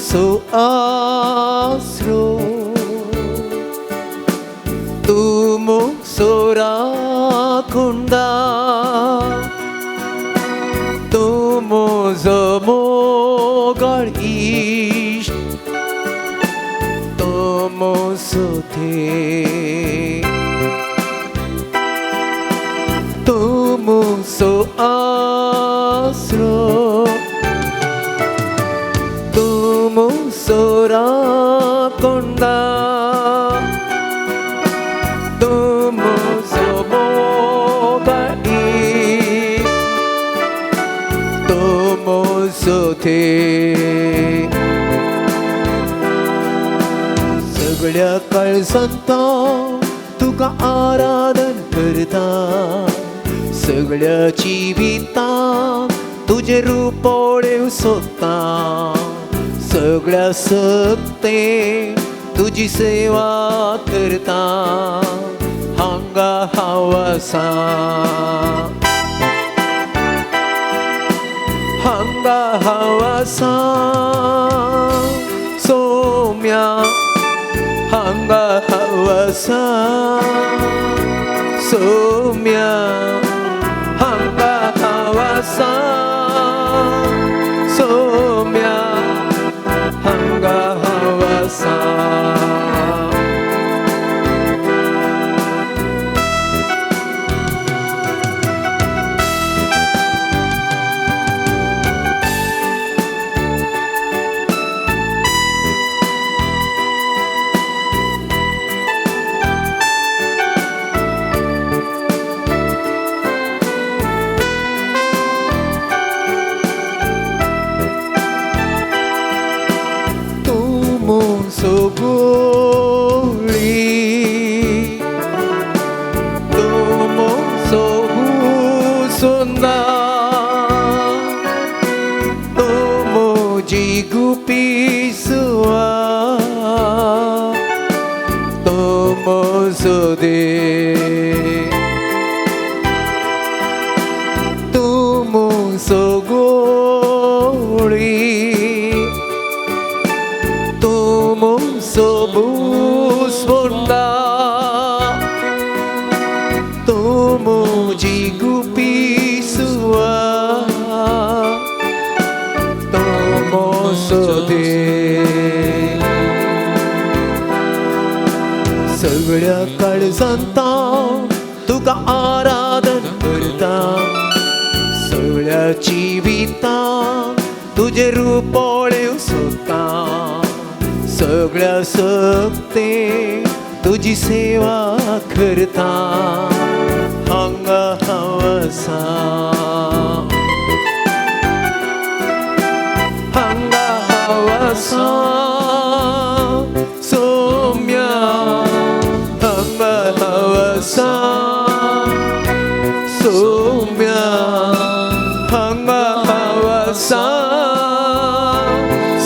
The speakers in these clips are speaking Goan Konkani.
सो आसरो, तूं मुसो राखुंडा, तूं म्हजो मोगाळ इश्ट, तूं म्हजो देव, तूं म्हजो आसरो, तूं म्हजो राखुंडा, तूं म्हजो मोगाळ इश्ट, तूं म्हजो देव. सगळ्या काळजांत तुका आराधन करता, सगळ्या जिवितांत तुजें रूप पळोवंक सोदता, सगळ्या सक्ते तुजी सेवा करता, हांगा हांव आसा, हांगा हांव आसा, सोम्या हांगा हांव आसा, सोम्या हांगा हांव आसा, सोम्या हांगा हांव आसा. तूं म्हजो गोळी, तूं म्हजो सुंदर, तूं म्हजी गुपी सुवा, तूं म्हजो देव, तूं म्हजो गोळी, तूं म्हजो भुसबुंदा, तूं म्हजी गुपी सुवा, तूं म्हजो देव. सगळ्या काळजांत तुका आराधन करता, सगळ्या जिवितांत तुजें रूप पळोवंक सोदता, सगळ्या सक्ते तुजी सेवा करता, हांगा हांव आसा, हांगा हांव आसा, सोम्या हांगा हांव आसा, सोम्या हांगा हांव आसा,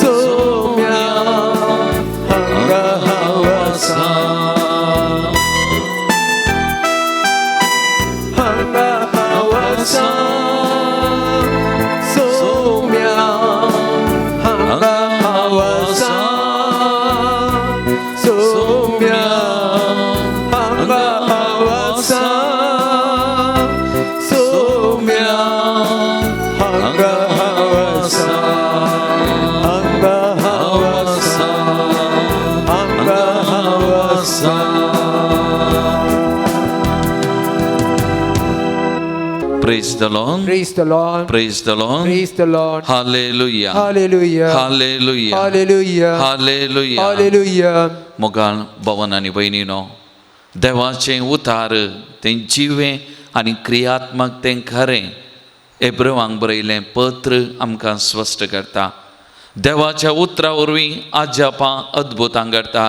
सोम्या हांगा हांव आसा, हांगा हांव आसा, सोम्या हांगा हांव आसा, सोम्या हांगा हांव आसा, सोम्या हांगा हांव आसा, हांगा हांव आसा, हांगा हांव आसा. Praise the Lord. Praise the Lord. Praise the Lord. Praise the Lord. Hallelujah. Hallelujah. Hallelujah. Hallelujah. Hallelujah. Hallelujah. मोगाळ भवन आनी भयणीनो, देवाचें उतार तें जिवें आनी क्रियात्मक तें खरें एब्रवांक बरयलें पत्र आमकां स्पश्ट करता. देवाच्या उतरा वरवीं आजापां अद्भुतां घडटा.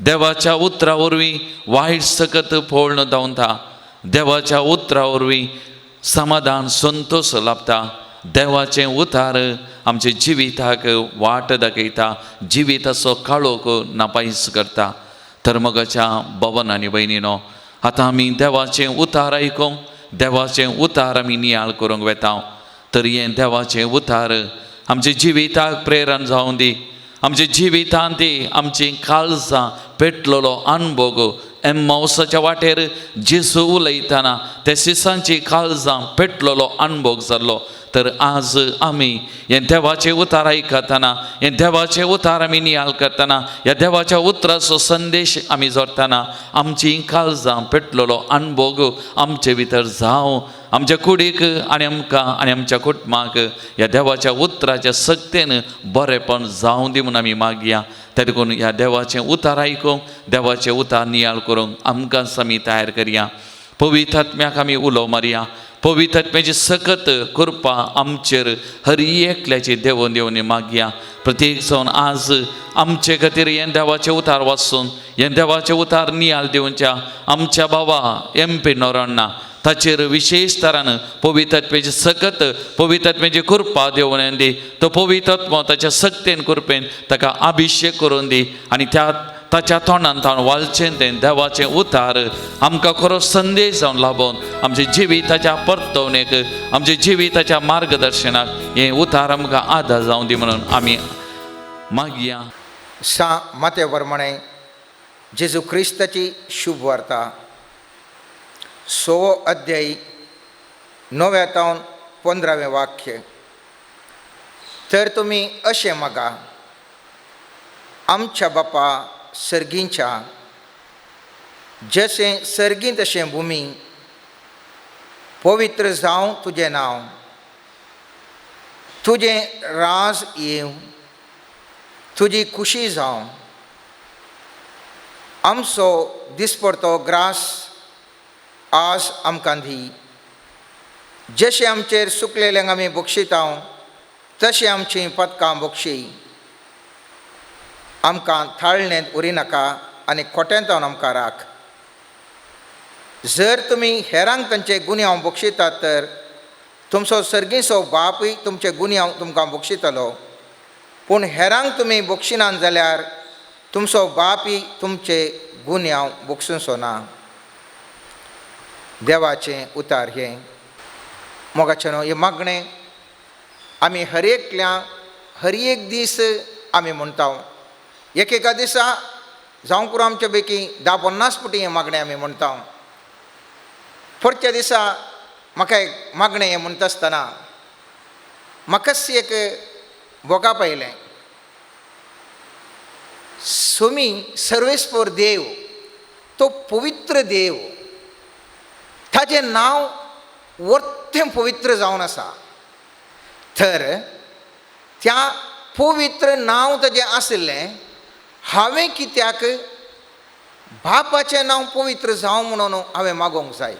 देवाच्या उतरा वरवीं वायट सकत पळोवन धांवता. देवाच्या उतरा वरवीं समाधान संतोश लाभता. देवाचें उतार आमच्या जिविताक वाट दाखयता, जिविताचो काळोख नापायस करता. तर मगाच्या भवन आनी भयणीनो, आतां आमी देवाचें उतार आयकूंक, देवाचें उतार आमी नियाळ करूंक वेता. तर हें देवाचें उतार आमच्या जिविताक प्रेरण जावं दी. आमच्या जिवितांत आमची काळजां पेटलेलो अनभोग एम्मावसाच्या वाटेर जेजू उलयतना त्या शिसांची काळजां पेटलेलो अनभोग जाल्लो। तर आज आमी हें देवाचें उतार आयकतना, हें देवाचें उतार आमी नियाळ करतना, ह्या देवाच्या उतराचो संदेश आमी जोडटना आमची काळजां पेटलेलो अनभोग आमचे भितर जावं। आमच्या कुडीक आनी आमकां आनी आमच्या कुटुंबाक ह्या देवाच्या उतराच्या सक्तेन बरेपण जावं दी म्हूण आमी मागया। त्या देखून ह्या देवाचें उतार आयकूंक, देवाचें उतार नियाळ करूंक आमकां आमी तयार करया। पवित्र आत्म्याक आमी उलो मारया। पवित्र आत्म्याची सकत कृपा आमचेर हर एकल्याची देवून देवून मागया। प्रत्येक जावन आज आमचे खातीर हें देवाचें उतार वाचून, हें देवाचें उतार नियाळ दिवच्या आमच्या बाबा एम पी नोरण्णा ताचेर विशेष तरान पवित्र आत्म्याची सकत, पवित्र आत्म्याची कृपा देवून दी। तो पवित्र आत्मो ताच्या सक्तेन कृपेन ताका अभिशेक करून दी आनी त्या ताच्या तोंडान ताण वालचें तें देवाचें उतार आमकां खरो संदेश जावन लाबोवन आमच्या जिविताच्या परतवणेक, आमच्या जिविताच्या मार्गदर्शनाक हें उतार आमकां आदार जावं दी म्हणून आमी मागया। सा माते प्रमाणे जेजू क्रिस्ताची शुभ वार्ता 6 अध्यायी 9 तावन 15 वाक्य। तर तुमी अशें मागा, आमच्या बापा सर्गींच्या, जशें सर्गीं तशें भुमी, पवित्र जावं तुजें नांव, तुजें राज येवं, तुजी खुशी जावं, आमचो दिसपडतो ग्रास आज आमकां दी, जशें आमचेर सुकलेल्यांक आमी बक्षितांव तशें आमचीं पदकां बक्षी, आमकां थाळणेंत उरिनाका आनी खोट्यांत आमकां राख। जर तुमी हेरांक तांचे गुन्यांव बक्षितात तर तुमचो सर्गीचो बापूय तुमचे गुन्यांव तुमकां बक्षितलो, पूण हेरांक तुमी बक्षिनात जाल्यार तुमचो बापूय तुमचे गुन्यांव बक्षुचो ना। देवाचें उतार हें। मोगाचें न्हू हें मागणें आमी हर एकल्या हर एक दीस आमी म्हणटा। एक एका दिसा जावं पुरो आमचे पैकी 10-50 पुटी हें मागणें आमी म्हणटा। पुढच्या दिसा म्हाका एक मागणें हें म्हणटा आसतना म्हाकाच एक भोगा पायलें, सुमी सर्वेस्पर देव, तो पवित्र देव, ताजें नांव वर्तें पवित्र जावन आसा। तर त्या पवित्र नांव ताजें आशिल्लें, हांवें कित्याक बापाचें नांव पवित्र जावं म्हणून हांवें मागोवंक जाय।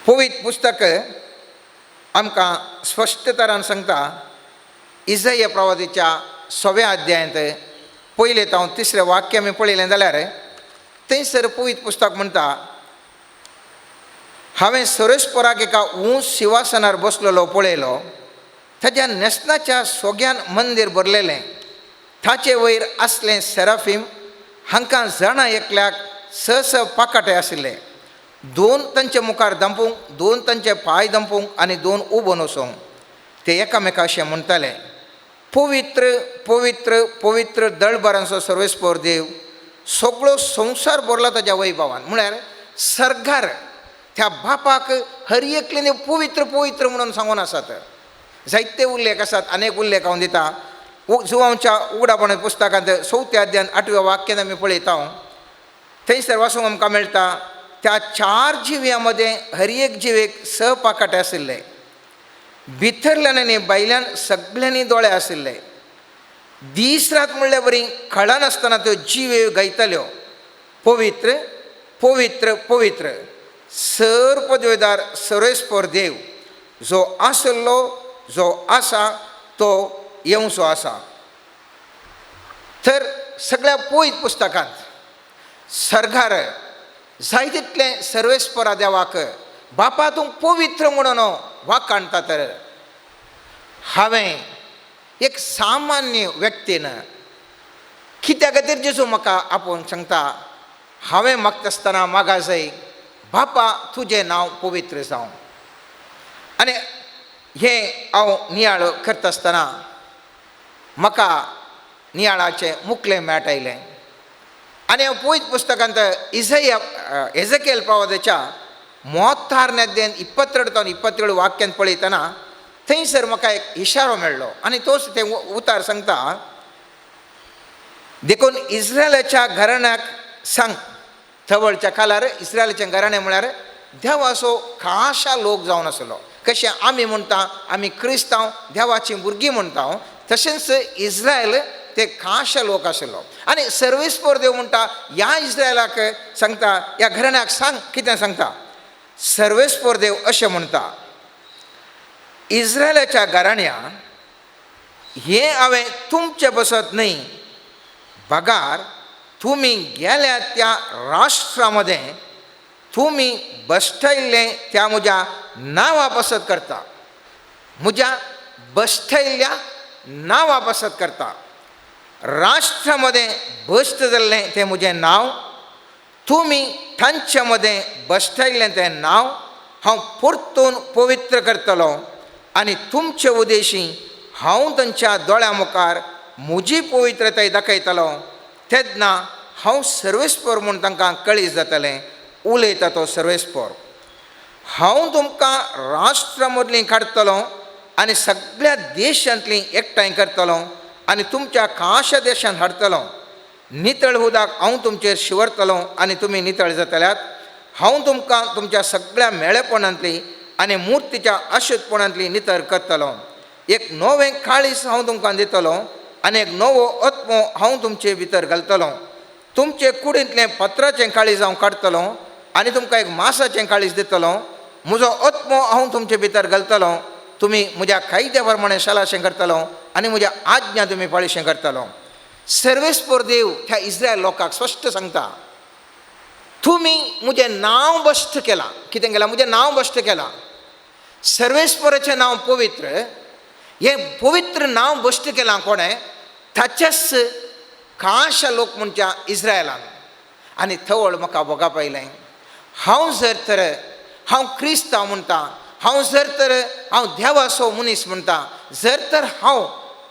पवित्र पुस्तक आमकां स्पश्ट तरान सांगता, इजया प्रवादीच्या 6व्या अध्यायांत पयलें तावन 3रें वाक्य आमी पळयलें जाल्यार थंयसर पवित्र पुस्तक म्हणटा, हांवें सर्वेस्पराक एका ऊंच शिवासनार बसलेलो पळयलो, ताज्या न्हेसणाच्या सोग्यान मंदीर भरलेलें, ताचे वयर आसलें सेराफीम, हांकां जाणा एकल्याक 6 6 पाकाटे आशिल्ले, 2 तांचे मुखार दंपूंक, 2 तांचे पांय दंपूंक आनी 2 उबोन वचूंक। ते एकामेका अशें म्हणटाले, पवित्र पवित्र पवित्र दळभरांचो सर्वेस्पर देव, सगळो संवसार भरला ताज्या वैभवान। म्हळ्यार सर्गार त्या बापाक हर एकल्यान पवित्र पवित्र म्हणून सांगून आसात। जायते उल्लेख आसात, अनेक उल्लेख हांव दिता। जुवांच्या उगडापण पुस्तकांत 4थ्या अध्यायान 8व्या वाक्यान आमी पळयता, थंयसर वाचूंक आमकां मेळटा, त्या 4 जिव्यां मदें हर एक जिवेक 6 पाकाटे आशिल्ले, भितरल्यान आनी भायल्यान सगळ्यांनी दोळे आशिल्ले, दीस रात म्हणल्यार बरी कळनासतना त्यो जिवे गायताल्यो, पवित्र पवित्र पवित्र सर पदवेदार सर्वेस्पर देव, जो आसलो जो आसा तो येवचो आसा। तर सगळ्या पवित्र पुस्तकांत सर्गार जाय तितलें सर्वेस्परा देवाक बापा तूं पवित्र म्हणून वाखाणटा। तर हांवें एक सामान्य व्यक्तीन कित्या खातीर जेजू म्हाका आपोवन सांगता, हांवें मागता आसतना मागा जाय बापा तुजें नांव पवित्र जावं। आनी हें हांव नियाळ करता आसतना म्हाका नियाळाचें मुकलें मेट आयलें आनी हांव पवित्र पुस्तकांत इजया एजकेल प्रवादाच्या 36ನೇ 22 तावन 27 वाक्यान पळयतना थंयसर म्हाका एक इशारो मेळ्ळो आनी तोच तें उतार सांगता, देखून इस्रायलाच्या घराण्याक सांग. थवळच्या काळार इस्रायलाचें घराणें म्हळ्यार देवाचो खाशा लोक जावन आसलो. कशें आमी म्हणटा आमी क्रिस्तांव देवाचीं भुरगीं म्हणटा, तशेंच इस्रायल ते खाशा लोक आशिल्लो. आनी सर्वेस्पर देव म्हणटा ह्या इस्रायलाक सांगता, ह्या घराण्याक सांग. कितें सांगता? सर्वेस्पर देव अशें म्हणटा, इस्रायलाच्या घराण्या हें हांवें तुमचें बसत न्हय, बगार तुमी गेल्या त्या राष्ट्रा मदें तुमी बसठयल्लें त्या म्हज्या नांवा पसत करता, म्हज्या बसठयल्ल्या नांवा पसत करता. राष्ट्रा मदें भश्ट जाल्लें तें म्हजें नांव, तुमी तांचे मदें बसठयल्लें तें नांव हांव परतून पवित्र करतलो आनी तुमचे उदेशी हांव तांच्या दोळ्या मुखार म्हजी पवित्रताय दाखयतलो. तेन्ना हांव सर्वेस्पर म्हूण तांकां कळीत जातलें, उलयता तो सर्वेस्पर. हांव तुमकां राष्ट्रा मदलीं काडटलो आनी सगळ्या देशांतलीं एकठांय करतलो आनी तुमच्या खाशा देशांत हाडटलो. नितळ उदक हांव तुमचेर शिंवरतलो आनी तुमी नितळ जातल्यात. हांव तुमकां तुमच्या सगळ्या मेळेपणांतली आनी मुर्तीच्या अशुद्धपणांतली नितळ करतलो. एक नवें काळीज हांव तुमकां दितलो आनी एक नवो आत्मो हांव तुमचे भितर घालतलो. तुमचे कुडींतलें पत्राचें काळीज हांव काडटलो आनी तुमकां एक मासाचें काळीज दितलो. म्हजो आत्मो हांव तुमचे भितर घालतलो. तुमी म्हज्या कायद्या प्रमाणें शालाशें करतलो आनी म्हज्या आज्ञा तुमी पाळीशें करतलो. सर्वेस्पर देव ह्या इस्रायल लोकांक स्पश्ट सांगता, तुमी म्हजें नांव भश्ट केलां. कितें केलां? म्हजें नांव भश्ट केलां. सर्वेस्पराचें नांव पवित्र, हें पवित्र नांव भश्ट केलां कोणें? ताचेच खाशा लोक म्हणच्या इस्रायलान. आनी थवळ म्हाका भोगा पयलें, हांव जर तर हांव क्रिस्तांव म्हणटा, हांव जर तर हांव देवाचो मनीस म्हणटा, जर तर हांव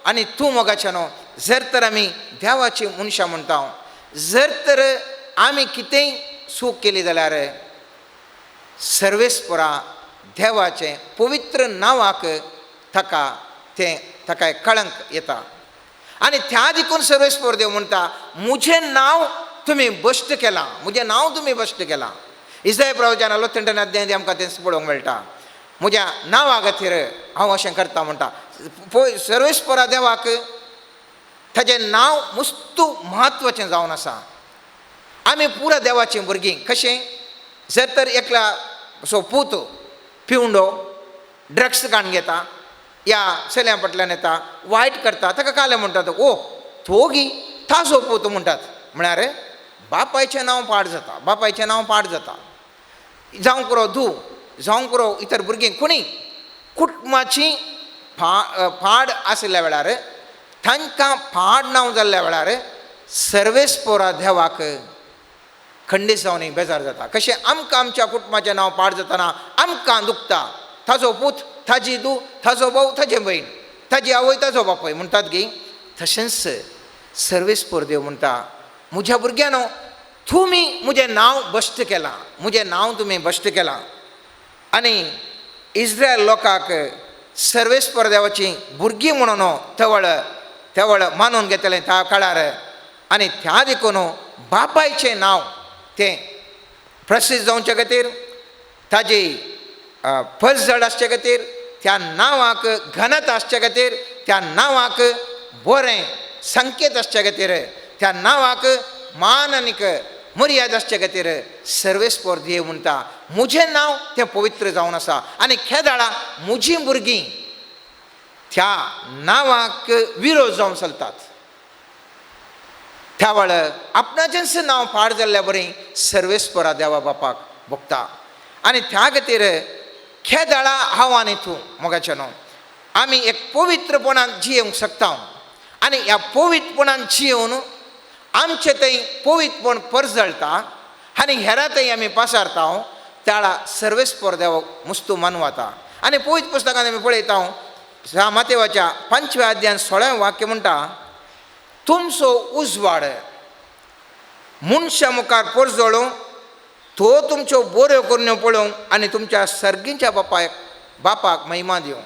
आनी तूं मोगाचें न्हू, जर तर आमी देवाची मनशां म्हणटा, जर तर आमी कितेंय चूक केली जाल्यार सर्वेस्परा देवाचें पवित्र नांवाक ताका तें ताका कळंक येता. आनी त्या देखून सर्वेस्पर देव म्हणटा, म्हजें नांव तुमी भश्ट केलां, म्हजें नांव तुमी भश्ट केलां. इस्रायल प्रवचन 42 अध्याय आमकां तें पळोवंक मेळटा. म्हज्या नांवा खातीर हांव अशें करता म्हणटा. सर्वेस्परा देवाक ताजें नांव मुस्तू म्हत्वाचें जावन आसा. आमी पुरा देवाचीं भुरगीं. कशें? जर तर एकला सो पूत पिवंडो ड्रग्स काडून घेता या चलयां फाटल्यान येता, वायट करता, ताका काले म्हणटात, ओ थोगी ताजो पूत म्हणटात. म्हळ्यार बापायचें नांव पाड जाता, बापायचें नांव पाड जाता. जावं पुरो धूव, जावं पुरो इतर भुरगीं, कोणी कुटुंबाची पाड आशिल्ल्या वेळार, तांकां पाड नांव जाल्ल्या वेळार सर्वेस्पोरा देवाक खंडीत जावन बेजार जाता. कशें आमकां आमच्या कुटुंबाचें नांव पाड जातना आमकां दुखता. ताजो पूत, ताजी धूव, ताजो भाव, ताजे भयण, ताजी आवय, ताजो बापूय म्हणटात गी. तशेंच सर्वेस्पोर देव म्हणटा, म्हज्या भुरग्यांनो तुमी म्हजें नांव भश्ट केलां, म्हजें नांव तुमी भश्ट केलां. आनी इस्रायल लोकांक सर्वेस्पर देवाची भुरगीं म्हणून तवळ तवळ मानून घेतलें त्या काळार. आनी त्या देखून बापायचें नांव तें प्रसिद्ध जावचे खातीर, ताजी फसजड आसचे खातीर, त्या नांवाक घनता आसचे खातीर, त्या नांवाक बरें संकेत आसचे खातीर, त्या नांवाक मान आनीक मर्याद आसचे खातीर सर्वेस्पर देव म्हणटा, म्हजें नांव तें पवित्र जावन आसा. आनी खेदाळा म्हजीं भुरगीं त्या नांवाक विरोध जावन चलतात. त्या वेळार आपणाचेंच नांव पाड जाल्ल्या बरी सर्वेस्परा देवा बापाक भोगता. आनी त्या खातीर खेदाळा हांव आनी तूं मोगाचें न्हू आमी एक पवित्रपणान जियेवंक शकता. आनी ह्या पवित्रपणान जियेवन आमचें थंय पवित्रपण परजळटा आनी हेरां थंय आमी पासारता. त्याळा सर्वेस्पर देव मुस्तू मानवाता. आनी पवित्र पुस्तकान आमी पळयता, मातेवाच्या 5व्या अध्यायान 16वें वाक्य म्हणटा, तुमचो उजवाड मनशा मुखार परजळूं, तो तुमच्यो बऱ्यो करण्यो पळोवंक आनी तुमच्या सर्गीच्या बापाक महिमा दिवं.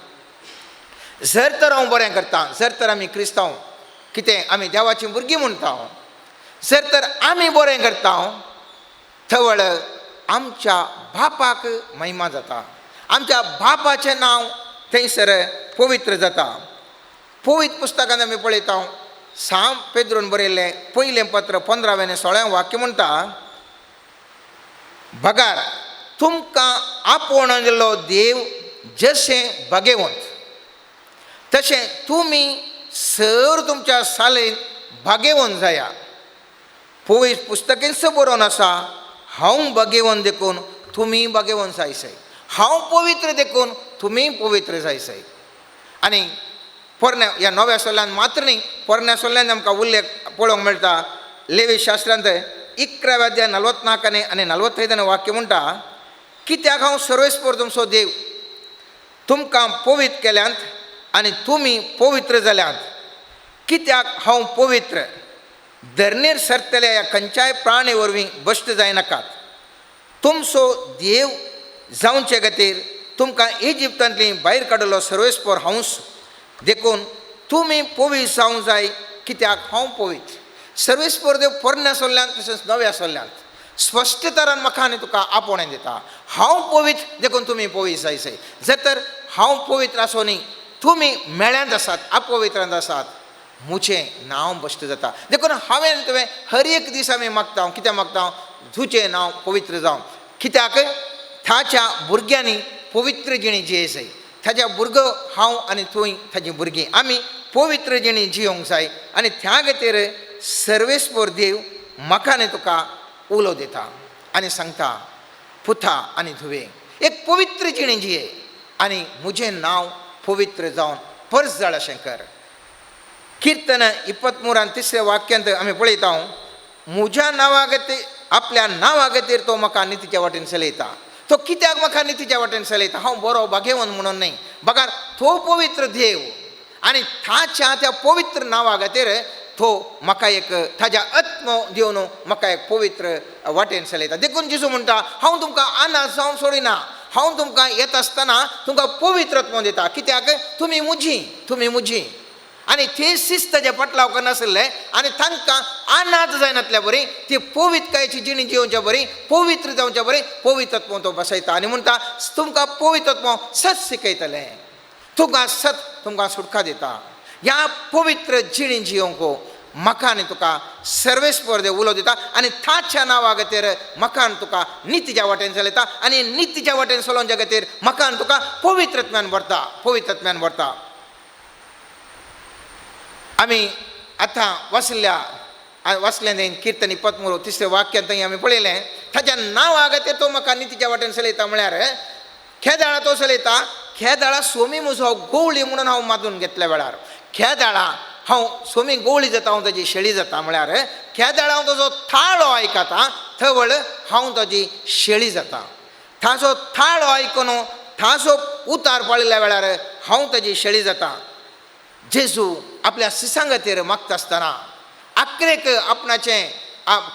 जर तर हांव बरें करता, जर तर आमी क्रिस्तांव कितें आमी देवाची भुरगीं म्हणटा, जर तर आमी बरें करता थवळ आमच्या बापाक महिमा जाता, आमच्या बापाचें नांव थंयसर पवित्र जाता. पवित्र पुस्तकान आमी पळयता, सांव पेद्रून बरयल्लें पयलें पत्र 15वें आनी 16वें वाक्य म्हणटा, बगार तुमकां आपोवन दिल्लो देव जशें भागेवंत तशें तुमी सर तुमच्या सालेन भागेवन जाया. पवित्र पुस्तकेंच बरोवन आसा, हांव भागेवन देखून तुमी भागेवन जायसय, हांव पवित्र देखून तुमी पवित्र जायसय. आनी पोरण्या ह्या नव्या सोल्ल्यान मात्र न्ही, पोरण्या सोल्ल्यान आमकां उल्लेख पळोवंक मेळटा. लेवी शास्त्रांत 11व्या अध्याय 44 आनी 45 वाक्य म्हणटा, कित्याक हांव सर्वेस्पर तुमचो देव तुमकां पवित्र केल्यांत आनी तुमी पवित्र जाल्यांत. कित्याक हांव पवित्र, धरणीर सरतल्या ह्या खंयच्याय प्राणी वरवीं भश्ट जायनाकात. तुमचो देव जावचे खातीर तुमकां इजिप्तांतली भायर काडलो सर्वेस्पर हांवूच, देखून तुमी पवित्र जावंक जाय कित्याक हांव पवित्र. सर्वेस्पर देव पोरण्या सोल्ल्यांत तशेंच नव्या सोल्ल्यांत स्पश्ट तरान म्हाका आनी तुका आपोवणें दिता, हांव पवित्र देखून तुमी पवित्र जायसय. जर तर हांव पवित्र आसो न्ही, तुमी मेळ्यांत आसात, अपवित्रांत आसात, म्हजें नांव भश्ट जाता. देखून हांवें तुवें हर एक दीस आमी मागता, कित्याक मागता, तुजें नांव पवित्र जावं. कित्याक ताच्या भुरग्यांनी पवित्र जिणी जिये जाय, ताच्या भुरगो हांव आनी तूं ताजी भुरगीं आमी पवित्र जिणी जियोंक जाय. आनी त्या खातीर सर्वेस्पर देव म्हाका आनी तुका उलो दिता आनी सांगता, पुता आनी धुवे एक पवित्र जिणी जिये आनी म्हजें नांव पवित्र जावन परजळ अशें कर. किर्तन 23 वाक्यांत आमी पळयता, म्हज्या नांवा खातीर आपल्या नांवा खातीर तो म्हाका नितीच्या वाटेन चलयता. तो कित्याक म्हाका नितीच्या वाटेन चलयता? हांव बरो भागेवन म्हणून न्ही, बगार तो पवित्र देव आनी ताच्या त्या पवित्र नांवा खातीर तो म्हाका एक ताज्या आत्मो दिवन म्हाका एक पवित्र वाटेन चलयता. देखून जेजू म्हणटा, हांव तुमकां अनाथ जावन सोडिना, हांव तुमकां येता आसतना तुमकां पवित्र आत्मो दिता. कित्याक तुमी म्हजी, तुमी म्हजी. आनी ते शिस्ताचे पटलाव करनासले आनी तांकां अनाथ जायनातल्या बरी ती पवित्रकायेची जिणी जिवच्या बरी पवित्र जावच्या बरी पवित्र आत्मो तो बसयता आनी म्हणटा, तुमकां पवित्र आत्मो सत शिकयतलें, तुमकां सत तुमकां सुटका दिता. ह्या पवित्र जिणी जिवंक म्हाका आनी तुका सर्वेस्पर देव उलो दिता आनी ताच्या नांवा खातीर म्हाका आनी तुका नितीच्या वाटेन चलयता आनी नितीच्या वाटेन चलोवच्या खातीर म्हाका आनी तुका पवित्र आत्म्यान भरता, पवित्र आत्म्यान भरता. आमी आतां वाचल्या वाचलें किर्तन 23 तिसरें वाक्यांत थंय आमी पळयलें, ताच्या नांवा खातीर तो म्हाका नितीच्या वाटेन चलयता. म्हळ्यार खेदाळा तो चलयता, खेदाळा सोमी म्हजो गवळी म्हणून हांव मादून घेतल्या वेळार खेदाळा हांव सोमी गवळी जाता, हांव ताजी शेळी जाता. म्हळ्यार खेदाळा हांव ताजो थाळो आयकता, थवळ हांव ताजी शेळी जाता. ताजो थाळो आयकून ताजो उतार पळयल्या वेळार हांव ताजी शेळी जाता. जेजू आपल्या सिसां खातीर मागता आसतना आखरेक आपणाचें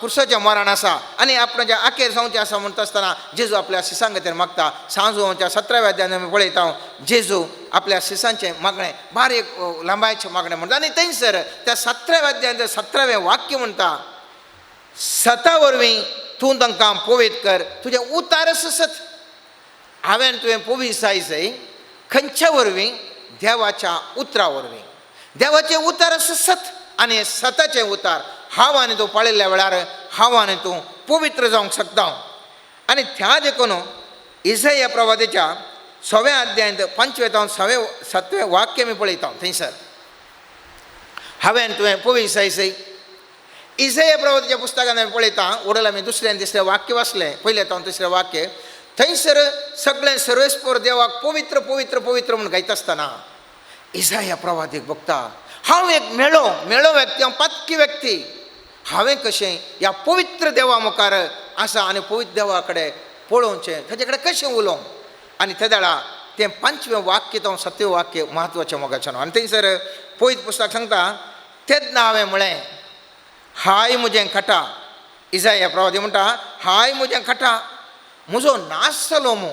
कुर्साचें मरण आसा आनी आपणाच्या आखेर जावचें आसा म्हणटा आसतना जेजू आपल्या सिसां खातीर मागता. सांजोच्या 17व्या अध्यायान आमी पळयता, जेजू आपल्या सिसांचें मागणें बारीक लांबायचें मागणें म्हणटा आनी थंयसर त्या 17व्या अध्यायान 17वें वाक्य म्हणटा, सता वरवीं तूं तांकां पवित्र कर, तुजें उतारच सत. हांवें तुवें पवित्र जाय जाय खंयच्या वरवीं? देवाच्या उतरा वरवीं. देवाचें उतार आसा सत आनी सताचें उतार हांव आनी तूं पळयल्ल्या वेळार हांव आनी तूं पवित्र जावंक शकता. आनी त्या देखून इजया प्रवादेच्या 6व्या अध्यायांत 5वें जावन 6वें 7वें वाक्य आमी पळयता. थंयसर हांवें तुवें पवित्र जाय जाय. इजया प्रवादेच्या पुस्तकान आमी पळयता, उडल आमी 2रे आनी 3रें वाक्य वाचलें, पयलें जावन 3रें वाक्य. थंयसर सगळें सर्वेस्पर देवाक पवित्र पवित्र पवित्र म्हूण गायता आसतना इजाया प्रवादीक बघता, हांव एक मेळो मेळो व्यक्ती, हांव पातकी व्यक्ती, हांवें कशें ह्या पवित्र देवा मुखार आसा आनी पवित्र देवा कडेन पळोवचें, ताचे कडेन कशें उलोवंक. आनी ते वेळा तें 5वें वाक्य तो 7वें वाक्य म्हत्वाचें मोगाचें. आनी थंयसर पयत पुस्तक सांगता, तेन्ना हांवें म्हळें हाय म्हजें खटा, इजाया प्रवादी म्हणटा हाय म्हजें खटा, म्हजो नाश जालो मू,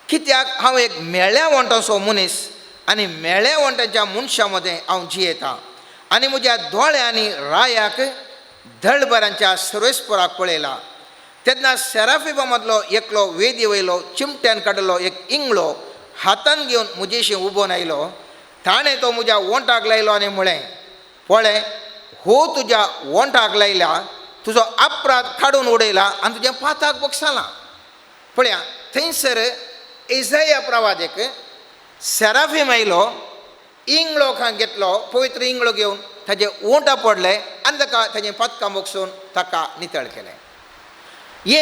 कित्याक हांव एक मेळ्या वण्टाचो मनीस आनी मेळ्या वण्टाच्या मनशां मदें हांव जियेतां आनी म्हज्या दोळ्यांनी रायाक धळभरांच्या सर्वेस्पराक पळयला. तेन्ना सेराफिमा मदलो एकलो वेदी वयलो चिमट्यान काडलो एक इंगळो हातान घेवन म्हजेशी उबोन आयलो. ताणें तो म्हज्या ओंठाक लायलो आनी म्हळें, पळय हो तुज्या ओंठाक लायला, तुजो अपराध काडून उडयला आनी तुज्या पाताक बक्षाला. पळया थंयसर इजाया प्रवादेक सेराफीम आयलो, इंगळो खां घेतलो, पवित्र इंगळो घेवन ताजे ओंठा पडले आनी ताका ताजें पातकां बक्षून ताका नितळ केलें. हे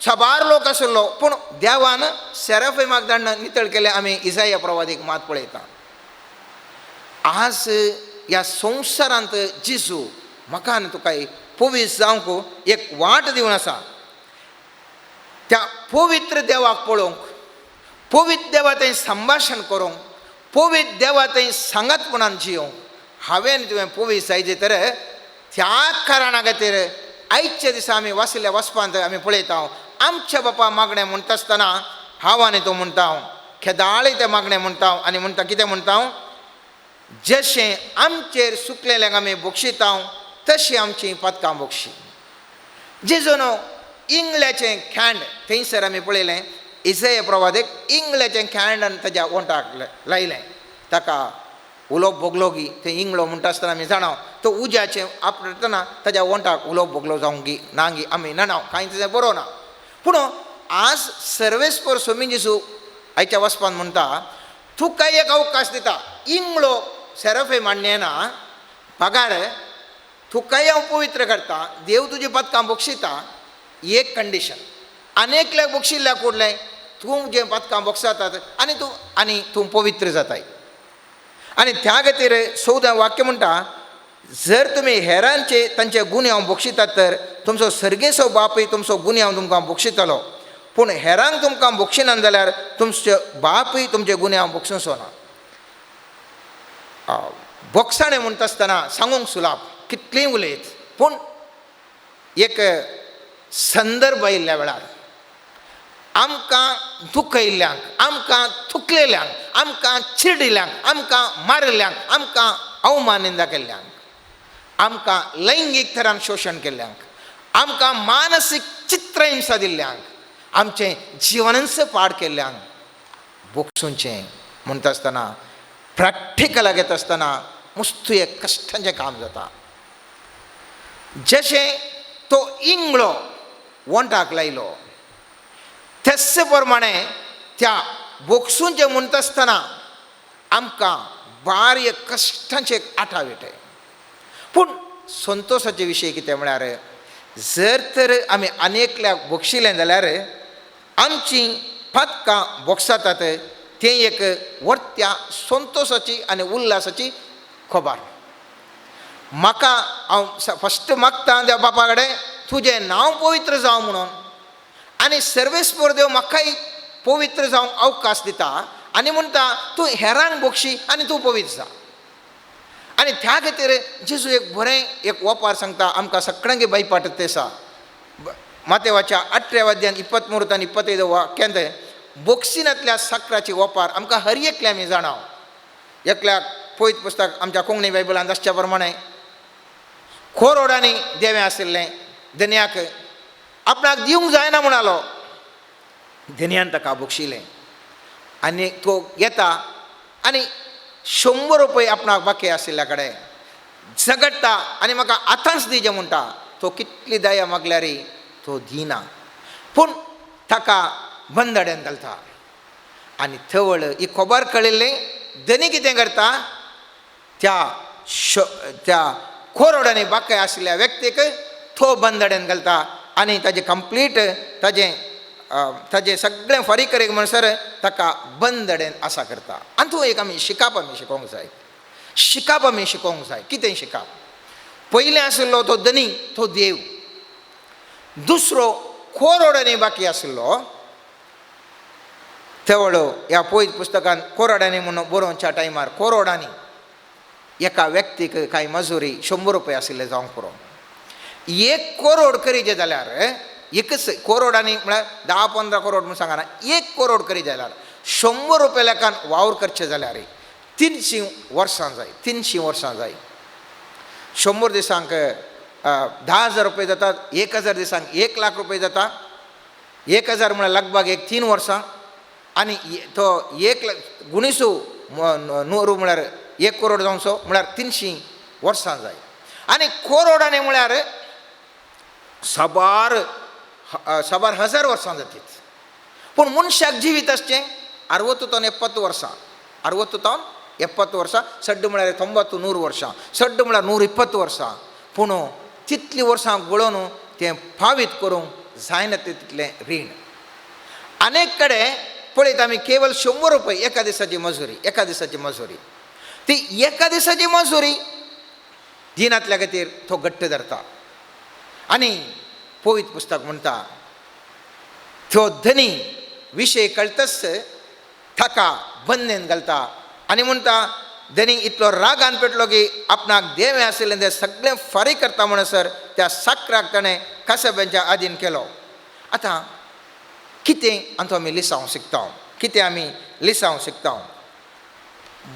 साबार लोक आशिल्लो पूण देवान सेराफिमाक धाडून नितळ केलें. आमी इजाया प्रवादीक मात पळयता. आज ह्या संवसारांत जेजू म्हाका आनी तुका पवित्र जावंक एक वाट दिवन आसा. त्या पवित्र देवाक पळोवंक, पवित्र देवा थंय संभाशण करूंक, पवित्र देवा थंय सांगातपणान जियोंक हांवें तुवें पवित्र जायचे. तर त्या कारणा खातीर आयच्या दिसा आमी वाचिल्ल्या वाचपांत आमी पळयता आमच्या बापा मागणें म्हणटा आसतना हांव आनी तूं म्हणटा, खेदाळे तें मागणें म्हणटा आनी म्हणटा कितें म्हणटा, जशें आमचेर सुकलेल्यांक आमी बक्षिता तशी आमची पातकां बक्षी. जेजून इंगल्याचें खांड थंयसर आमी पळयलें, इजाया प्रवादेक इंगल्याचें खांड आनी ताज्या ओंठाक लायलें, ताका उलोवप भोगलो गी. थंय इंगळो म्हणटा आसतना आमी जाणा तो उज्याचें आपटतना ताज्या ओंठाक उलोवप भोगलो जावंक गी ना गी आमी नणाव, कांय तेजें बरो ना. पूण आज सर्वेस्पर स्वामी जेजू आयच्या वचपान म्हणटा तुका एक अवकाश दिता, इंगळो सेराफे मान्य ना पगार तुकाय हांव पवित्र करता, देव तुजी पातकां बक्षिता, एक कंडिशन, आनी एकल्याक बक्षिल्ल्याक कुडलें तूं जें पातकां बक्षातात आनी तूं आनी तूं पवित्र जाताय. आनी त्या खातीर 14 वाक्य म्हणटा, जर तुमी हेरांचे तांचे गुन्यांव बक्षितात तर तुमचो सर्गेचो बापूय तुमचो गुन्यांव तुमकां बक्षितलो, पूण हेरांक तुमकां बक्षिना जाल्यार तुमचो बापूय तुमचे गुन्यांव बक्षुचो ना. बक्षाणें म्हणटा आसतना सांगूंक सुलाप कितलीं उलयत, पूण एक संदर्भ आयिल्ल्या वेळार आमकां दुखयल्ल्यांक, आमकां थुकलेल्यांक, आमकां चिडिल्ल्यांक, आमकां मारिल्ल्यांक, आमकां अवमान निंदा केल्ल्यांक, आमकां लैंगीक थरान शोशण केल्ल्यांक, आमकां मानसीक चित्रहिंसा दिल्ल्यांक, आमचें जिवनच पाड केल्ल्यांक बोगसूंचें म्हणटा आसतना प्रॅक्टिकलाक येता आसतना मुस्तू एक कश्टांचें काम जाता. जशें तो इंगळो वोंटाक लायलो तेच प्रमाणे त्या बोगसूंचें म्हणटा आसतना आमकां बारीक कश्टांचें एक आठाविटे. पूण संतोशाचे विशय कितें म्हळ्यार जर तर आमी अनेकल्याक बक्षिलें जाल्यार आमची पातकां बोगसातात, तें एक व्हडत्या संतोशाची आनी उल्हासाची खबर. म्हाका हांव फस्ट मागता त्या बापा कडेन तुजें नांव पवित्र जावं म्हणून, आनी सर्वेस्पर देव म्हाकाय पवित्र जावंक अवकाश दिता आनी म्हणटा तूं हेरांक बक्षी आनी तूं पवित्र जा. आनी त्या खातीर जेजू एक बरें एक ओपार सांगता आमकां सगळ्यांक बायपाट तें आसा. मातेवाच्या 18 अध्यायान 23 आनी 25 वाक्यांत बोक्सिनांतल्या साकराची ओपार आमकां हर एकल्या आमी जाणाव. एकल्याक पयत पुस्तक आमच्या कोंकणी बायबलांत आसच्या प्रमाणे खोरोडांनी देवें आशिल्लें धनयाक आपणाक दिवंक जायना म्हणालो, धनयान ताका बक्षिलें आनी तो येता आनी 100 रुपये आपणाक बाकी आशिल्ल्या कडेन झगडटा आनी म्हाका आतांच दिजे म्हणटा. तो कितली दया मागल्यार तो दिना, पूण ताका बंदड्यान घालता. आनी थवळ ही खबर कळिल्ली धनी कितें करता, त्या त्या कोरोडांनी बाकी आशिल्ल्या व्यक्तीक तो बंदड्यान घालता आनी ताजें कंप्लीट ताजें ताजें सगळें फारीक करीक म्हणसर ताका बंदडेन आसा करता. आनी तूं एक आमी शिकाप आमी शिकोवंक जाय, शिकाप आमी शिकोवंक जाय. कितें शिकाप? पयलें आशिल्लो तो धनी, तो देव. दुसरो कोरोडांनी बाकी आशिल्लो तेवळो ह्या पयत पुस्तकान कोरोडांनी म्हणून बरोवच्या टायमार कोरोडांनी एका व्यक्तीक कांय मजुरी 100 रुपया आशिल्ले जावंक पुरो. 1 करोड करीचे जाल्यार एकच करोडांनी म्हळ्यार 10-15 करोड म्हूण सांगना, 1 करोड करी जाल्यार 100 रुपया लेखान वावर करचे जाल्यार 300 वर्सां जाय, 300 वर्सां जाय. 100 दिसांक 10,000 रुपये जातात, 1,000 दिसांक 1 लाख रुपये जाता. 1,000 म्हळ्यार लगभग 3 वर्सां. आनी तो 1 लाख गुणिसू 100 म्हळ्यार 1 करोड जावचो म्हळ्यार 300 वर्सां जाय. आनी करोडांनी म्हळ्यार साबार साबार हजार वर्सां जातीत. पूण मनशाक जिवीत आसचें 60 तावन 70 वर्सां, 60 तावन 70 वर्सां, सड्ड म्हळ्यार 90 100 वर्सां, सड्ड म्हळ्यार 120 वर्सां. पूण तितलीं वर्सां गळोवन तें फावीत करूंक जायना तितलें रीण. अनेक कडेन पळयत आमी केवल 100 रुपये एका दिसाची मजुरी, एका दिसाची मजुरी, ती एका दिसाची मजुरी दिनांतल्या खातीर तो घट्ट धरता. आनी पवित्र पुस्तक म्हणटा तो धनी विशय कळतच ताका बंदेन घालता आनी म्हणटा धनी इतलो रागान पेटलो की आपणाक देवें आशिल्लें तें सगळें फारीक करता म्हणसर त्या साकराक ताणें कासाब्यांच्या आदीन केलो. आतां कितें आमचो आमी लिसांव शिकता, कितें आमी लिसांव शिकता?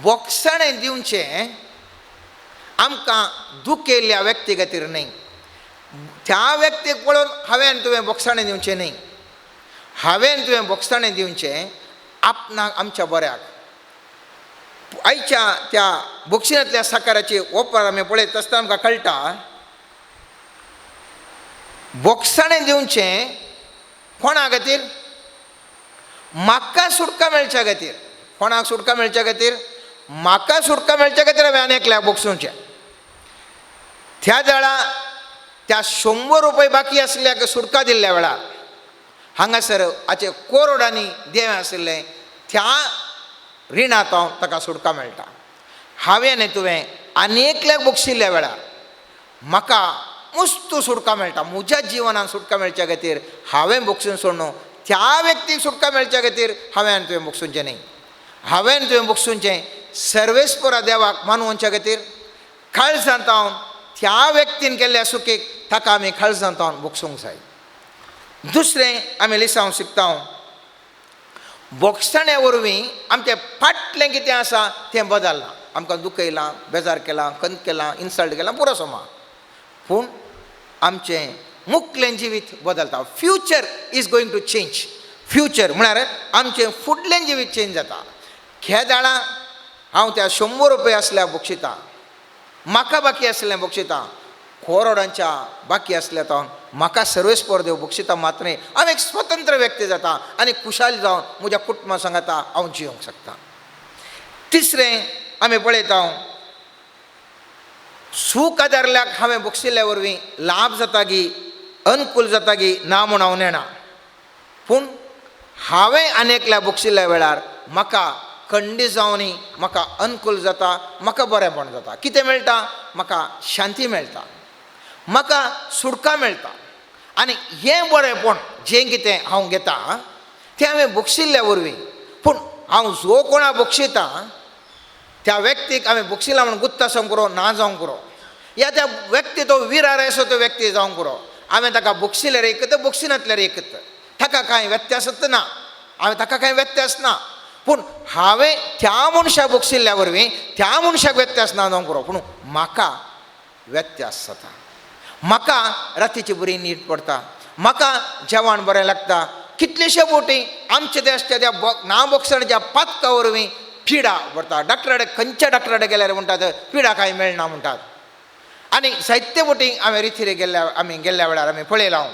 बोगसाणें दिवचें आमकां दुखेल्ल्या व्यक्ती खातीर न्हय. त्या व्यक्तीक पळोवन हांवें तुवें बोगसाणें दिवचें न्हय, हांवें तुवें बोगसाणें दिवचें आपणाक आमच्या बऱ्याक. आयच्या त्या बोगसिनांतल्या साकाराची ओपार आमी पळयत आसतना आमकां कळटा बोगसाणें दिवचें कोणा खातीर? म्हाका सुटका मेळच्या खातीर. कोणाक सुटका मेळच्या खातीर? म्हाका सुटका मेळच्या खातीर हांवें आनी एकल्याक बोगसुचें. त्या वेळा त्या 100 रुपये बाकी आशिल्ल्याक सुटका दिल्ल्या वेळार हांगासर हाचे कोरोडांनी देवें आशिल्लें त्या रिणांत हांव ताका सुटका मेळटा. हांवें न्ही तुवें आनी एकल्याक बोगशिल्ल्या वेळार म्हाका मुस्तू सुटका मेळटा. म्हज्या जिवनान सुटका मेळच्या खातीर हांवें बोगसून सोडून त्या व्यक्तीक सुटका मेळच्या खातीर हांवें आनी तुवें बोगसुचें न्ही. हांवें तुवें बोगसुचें सर्वेस्परा देवाक मानवच्या खातीर काळजांत हांव त्या व्यक्तीन केल्ल्या सुकेक ताका आमी काळजांत हांव बोगसूंक जाय. दुसरें आमी लिसांव शिकता बोगसण्या वरवीं आमचें फाटलें कितें आसा तें बदल्लां. आमकां दुखयलां, बेजार केलां, खंत केलां, इन्सल्ट केलां, पुरो समा. पूण आमचें मुखलें जिवीत बदलता. Future is going to change. Future म्हळ्यार आमचें फुडलें जिवीत चेंज जाता. खेदाळां हांव त्या 100 रुपया आसल्या बक्षितां, म्हाका बाकी आसलें बक्षितां, कोरोडांच्या बाकी आसल्या तो म्हाका सर्वेस्पर देव बक्षिता मात्र न्हय, हांव एक स्वतंत्र व्यक्ती जाता आनी खुशाल जावन म्हज्या कुटुंबा सांगाता हांव जियोंक शकता. तिसरें आमी पळयता सूख आदारल्याक हांवें बक्षिल्ल्या वरवीं लाभ जाता गी अनुकूल जाता गी ना म्हूण हांव नेणा. पूण हांवें आनी एकल्या बक्षिल्ल्या वेळार म्हाका खंडी जावनी म्हाका अनुकूल जाता, म्हाका बरेंपण जाता. कितें मेळटा? म्हाका शांती मेळटा, म्हाका सुटका मेळटा. आनी हें बरेंपण जें कितें हांव घेता तें हांवें बक्षिल्ल्या वरवीं. पूण हांव जो कोणा बक्षिता त्या व्यक्तीक हांवें बक्षिला म्हूण गुत्त आसूंक पुरो, ना जावंक पुरो, या त्या व्यक्ती तो विरार आसो तो व्यक्ती जावंक पुरो. हांवें ताका बक्षिल्यार एकत, बक्षिनातल्यार एकत, ताका कांय व्यत्यासच ना, हांवें ताका कांय व्यत्यास ना. पूण हांवें त्या मनशाक बक्षिल्ल्या वरवीं त्या मनशाक व्यत्यास ना जावंक पुरो, पूण म्हाका व्यत्यास जाता. म्हाका रातीची बरी न्हीद पडटा, म्हाका जेवण बरें लागता. कितलेशे बोटी आमचे देशाच्या त्या ना बक्षण्याच्या पातका वरवीं पिडा पडटा. डॉक्टरा कडेन खंयच्या डॉक्टरा कडेन गेल्यार म्हणटात पिडा कांय मेळना म्हणटात. आनी जायते बोटी हांवें रिथीर गेल्ल्या आमी गेल्ल्या वेळार आमी पळयलां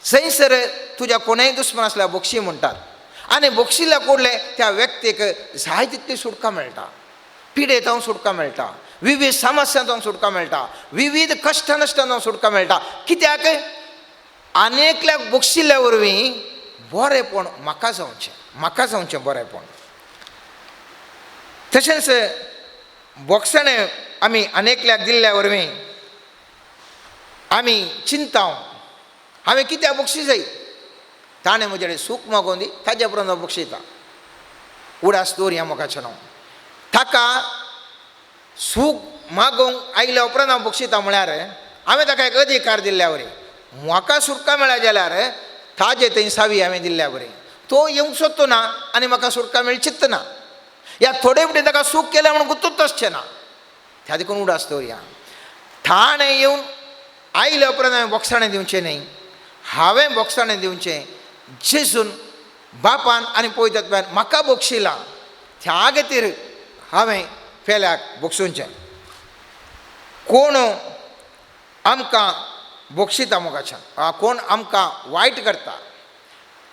जंयसर तुज्या कोणूय दुस्मान आसल्यार बक्षी म्हणटात आनी बक्षिल्ल्या कोडले त्या व्यक्तीक जाय तितली सुटका मेळटा, पिडेंत सुटका मेळटा, विविध समस्यांतून सुटका मेळटा, विविध कश्ट नश्टांतून सुटका मेळटा. कित्याक? आनी एकल्याक बक्षिल्ल्या वरवीं बरेंपण म्हाका जावचें, म्हाका जावचें बरेंपण. तशेंच बोगसणें आमी आनी एकल्याक दिल्ल्या वरवीं आमी चिंता हांवें कित्याक बक्षी जाय, ताणें म्हजे कडेन सूख मागोवन दी, ताज्या उपरांत हांव बक्षिता. उडास दवरया मोगाचें न्हू. ताका सूख मागूंक आयल्या उपरांत हांव बक्षिता म्हळ्यार हांवें ताका एक अधिकार दिल्ल्या वरी, म्हाका सुटका मेळ्ळ्या जाल्यार ताजे थंय सावी हांवें दिल्ल्या वरी. तो येवंक सोदतो ना आनी म्हाका सुटका मेळचीच ना, ह्या थोडे फुडें ताका सूख केल्या म्हणून गुत्तूच आसचें ना. त्या देखून उडास दवरया. थाणें येवन आयल्या उपरांत हांवें बोगसाणें दिवचें न्हय, हांवें बोगसाणें दिवचें. जेजून बापान आनी पवित्र म्हाका बक्षिलां, त्या खातीर हांवें पेल्याक बक्षुचें. कोण आमकां बक्षिता मोगाच्यान, कोण आमकां वायट करता,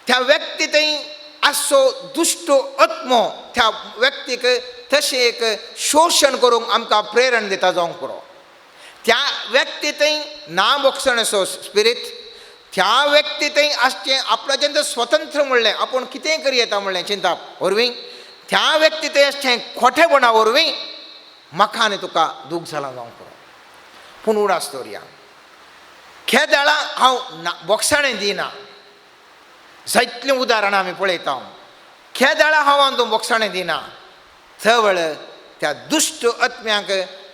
त्या व्यक्ती थंय आसचो दुश्ट आत्मो त्या व्यक्तीक तशें एक शोशण करूंक आमकां प्रेरण दिता जावंक पुरो. त्या व्यक्ती थंय ना बक्षणेचो स्पिरीट, त्या व्यक्ती थंय आसचें आपणाचें तें स्वतंत्र म्हणलें, आपूण कितेंय करी येता म्हणलें चिंताप वरवीं, त्या व्यक्ती थंय आसचें खोटेपणा वरवीं म्हाका आनी तुका दूख जालां जावंक पुरो. पूण उडास दवरया, खेदाळा हांव ना बोगसाणें दिना. जायतलीं उदाहरणां आमी पळयता. खेदाळा हांव आनी तूं बोगसाणें दिना, थवळ त्या दुश्ट आत्म्यांक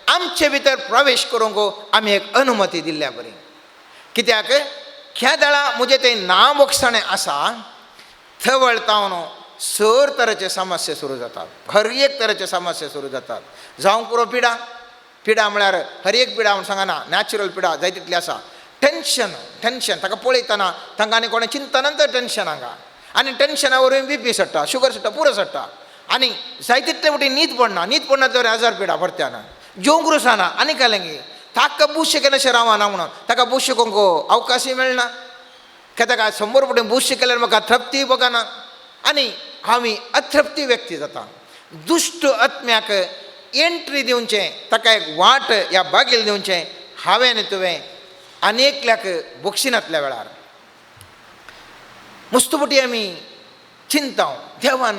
आमचे भितर प्रवेश करूंक आमी एक अनुमती दिल्ल्या बरी. कित्याक खेदाळा म्हजें तें ना बोगसाणें आसा, थवळ तावन सर तरेचे समस्या सुरू जातात, हर एक तरेचे समस्या सुरू जातात. जावंक पुरो पिडा, पिडा म्हळ्यार हर एक पिडा म्हूण सांगना, नॅचरल पिडा जाय तितली आसा. टेंशन, टेंशन ताका पळयतना तांकां आनी कोणें चिंतना तर टेंशन हांगा, आनी टेंशना वरवीं बी पी चडटा, शुगर चडटा, पुरो चडटा, आनी जाय तितले फावटी न्हीद पडना, न्हीद पडना तर हजार पिडा परत्यान जेवंक रुसाना आनी कालेंगी ताका बूस केन्ना रावना म्हणून ताका बूस शिकोवंक अवकाशय मेळना. कित्याक ताका 100 फावटी बूस शिकल्यार म्हाका तृप्तीय बगना आनी हांव अतृप्ती व्यक्ती जाता. दुश्ट आत्म्याक एंट्री दिवचें, ताका एक वाट ह्या बागेल दिवचें हांवें आनी तुवें आनी एकल्याक बक्षिनातल्या वेळार मुस्तुपटी आमी चिंता देवान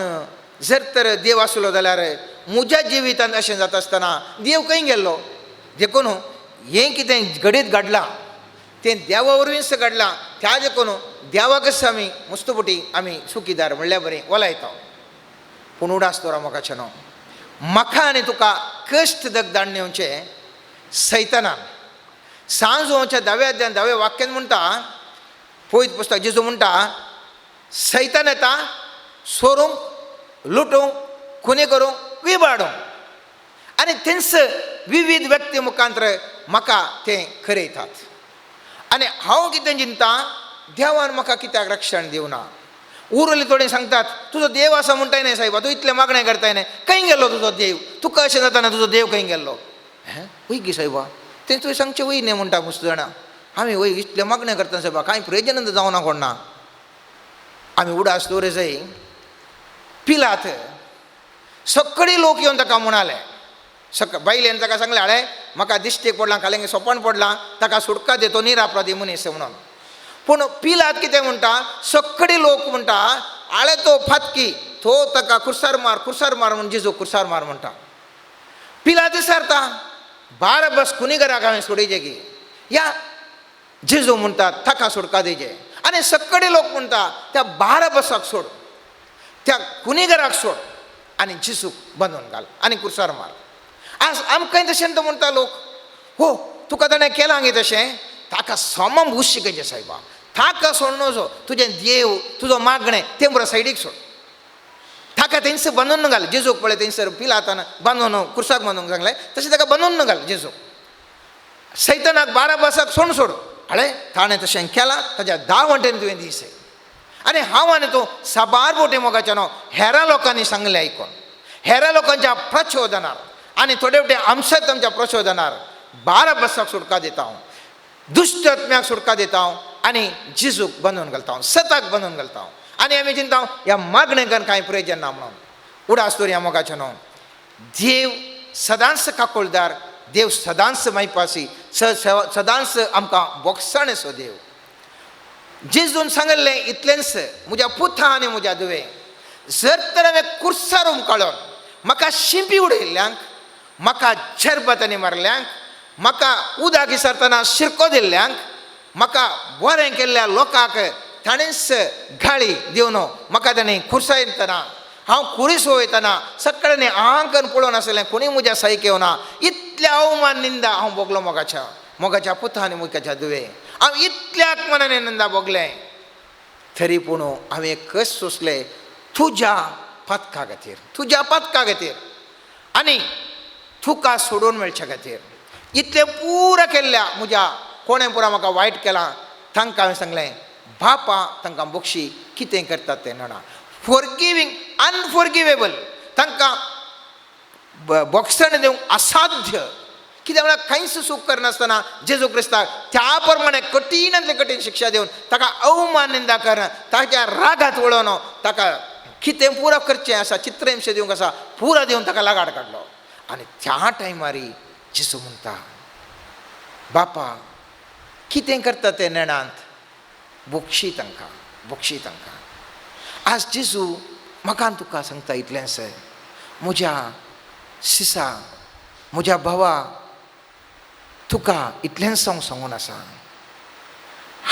जर तर देव आसलो जाल्यार म्हज्या जिवितांत अशें जाता आसतना देव खंय गेल्लो? देखून हें कितें घडीत घडलां तें देवा वरवींच घडलां, त्या देखून देवाकच आमी मुस्तुपटी आमी सुखीदार म्हणल्यार बरें वलायता. पूण उडास दवरा मोगाचें न्हू, म्हाका आनी तुका कश्ट दगदाण नेवचें सैतानान. सांजोवच्या दाव्या अध्यान दाव्या वाक्यान म्हणटा, पवित्र पुस्तक जेजू म्हणटा, सैतान येता सोरूंक, लुटूंक, खुनी करूंक, विबाडूंक, आनी थंयच विविध व्यक्ती मुखांतर म्हाका तें खरयतात. आनी हांव कितें चिंता, देवान म्हाका कित्याक रक्षण दिवना? उरले थोडे सांगतात तुजो देव आसा म्हणटाय न्हय सायबा, तूं इतलें मागणें करताय न्हय, खंय गेल्लो तुजो देव? तुका अशें जाता ना तुजो देव खंय गेल्लो? हें वय गे सायबा, तें तुवें सांगचें वय न्हय म्हणटा मस्त जाणां आमी वय इतलें मागणें करता सायबा, कांय प्रयोजन जावना कोण ना. आमी उडास दवरे जाय. पिलात सगळे लोक येवन ताका म्हणाले, बायलेन ताका सांगलें, हाडे म्हाका दिश्टीक पडलां, खालें सोपण पडलां, ताका सुटका दे, तो निरापराधी मनीस म्हणून. पूण पिलात कितें म्हणटा, सगळे लोक म्हणटा आळे तो फातकी, तो ताका खुर्सार मार, खुर्सार मार म्हण जेजू खुर्सार मार म्हणटा. पिलात विचारता, बाराबस खुनीगराक हांवें सोडयचे की या जेजू म्हणटा ताका सुटका दिवचे? आनी सगळे लोक म्हणटा त्या बाराबसाक सोड, त्या खुनीगराक सोड आनी जेजूक बांदून घाल आनी खुर्सार मार. आज आमकांय तशें तो म्हणटा लोक, हो तुका ताणें केलां गे तशें, ताका समम भूस शिकयचें सायबा, ताका सोड नजो, तुजें देव तुजो मागणें तें बरो सायडीक सोड, ताका थंयसर बांदून घाल. जेजूक पळय थंयसर पिलातान बांदून खुर्साक बांदूंक सांगलें, तशें ताका बांदून घाल जेजूक. सैतानाक बाराबसाक सोड सोड, हाडे ताणें तशें केलां, ताज्या 10 वटेन तुवें दिसय. आनी हांव आनी तूं साबार बोटे मोगाच्या न्हू हेरां लोकांनी सांगलें आयकून, हेरां लोकांच्या प्रचोदनार आनी थोडे वटे आमच्याच आमच्या प्रचोदनार बाराबसाक सुटका दिता हांव, दुश्ट आत्म्याक सुटका दिता हांव आनी जेजूक बांदून घालता हांव, सताक बांदून घालता हांव. आनी आमी चिंता ह्या मागणेकान कांय प्रयोजन ना म्हणून. उडास दवरया मोगाचें न्हू, देव सदांच काकुळदार, देव सदांच मायपासी, सदांच आमकां बोगसाणेचो देव. जेजून सांगिल्लें इतलेंच, म्हज्या पुता आनी म्हज्या धुवे, जर तर हांवें कुर्सार उमकाळून म्हाका शिंपी उडयल्ल्यांक, म्हाका झेरबातांनी मारल्यांक, म्हाका उदक विसरतना शिरको दिल्ल्यांक, म्हाका बरें केल्ल्या लोकांक ताणेंच गाळी दिवन म्हाका ताणें खुर्सायतना हांव खुरीस वयतना सगळ्यांनी आंकन पळोवन आसलें, कोणी म्हज्या सायक येवना. इतल्या अवमान निंदा हांव भोगलो मोगाच्या, मोगाच्या पुता आनी मोगाच्या दुवे. हांव इतल्या आत्मनाने निंदा भोगलें, तरी पूण हांवें कस सोंसलें तुज्या पातका खातीर, तुज्या पातका खातीर आनी तुका सोडून मेळच्या खातीर. इतलें पुरा केल्ल्या म्हज्या कोणें पुरा म्हाका वायट केलां तांकां हांवें सांगलें, बापा तांकां बक्षी, कितें करतात तें जाणा. फॉरगिवींग अनफॉरगिवेबल, तांकां बोगसण दिवंक असाध्य. कित्याक म्हळ्यार कांयच चूक करनासतना जेजू क्रिस्ताक त्या प्रमाणे कठीणांतले कठीण शिक्षा दिवन ताका अवमान निंदा कर, ताच्या रागात वळोवन ताका कितें पुरो करचें आसा, चित्रहिंशे दिवंक आसा पुरो दिवन ताका लागाड काडलो. आनी त्या टायमारी जेजू म्हणटा, बापा कितें करता तें नेणांत, बोक्षी तांकां, बोक्षी तांकां. आज जेजू म्हाका आनी तुका सांगता इतलेंच, म्हज्या सिसा, म्हज्या भावा, तुका इतलेंच हांव सांगून आसा.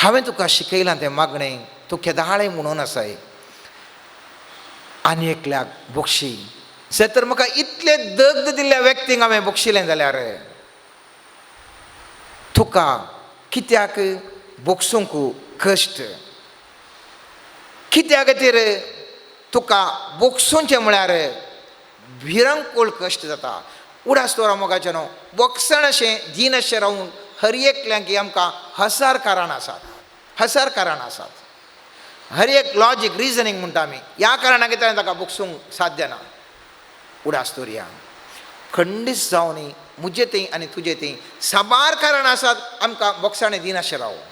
हांवें तुका शिकयलां तें मागणें तूं केदाळें म्हणून आसाय. आनी एकल्याक बोक्षी, जर तर म्हाका इतलें दग्ध दिल्ल्या व्यक्तींक हांवें बोक्षिलें जाल्यार तुका कित्याक बोगसूंक कश्ट, कित्या खातीर तुका बोगसूंचें म्हळ्यार भिरंकूळ कश्ट जाता. उडास दवरा मोगाचें न्हू, बोगसण अशें दीन अशें रावून हर एकल्यांक आमकां हजार कारणां आसात, हजार कारणां आसात. हर एक लॉजीक रिजनींग म्हणटा आमी, ह्या कारणां खातीर ताका बोगसूंक साध्य ना. उडास दवरया, खंडीत जावनी म्हजे थंय आनी तुजे थंय साबार कारणां आसात आमकां बोगसाणे दिनाशें रावूंक.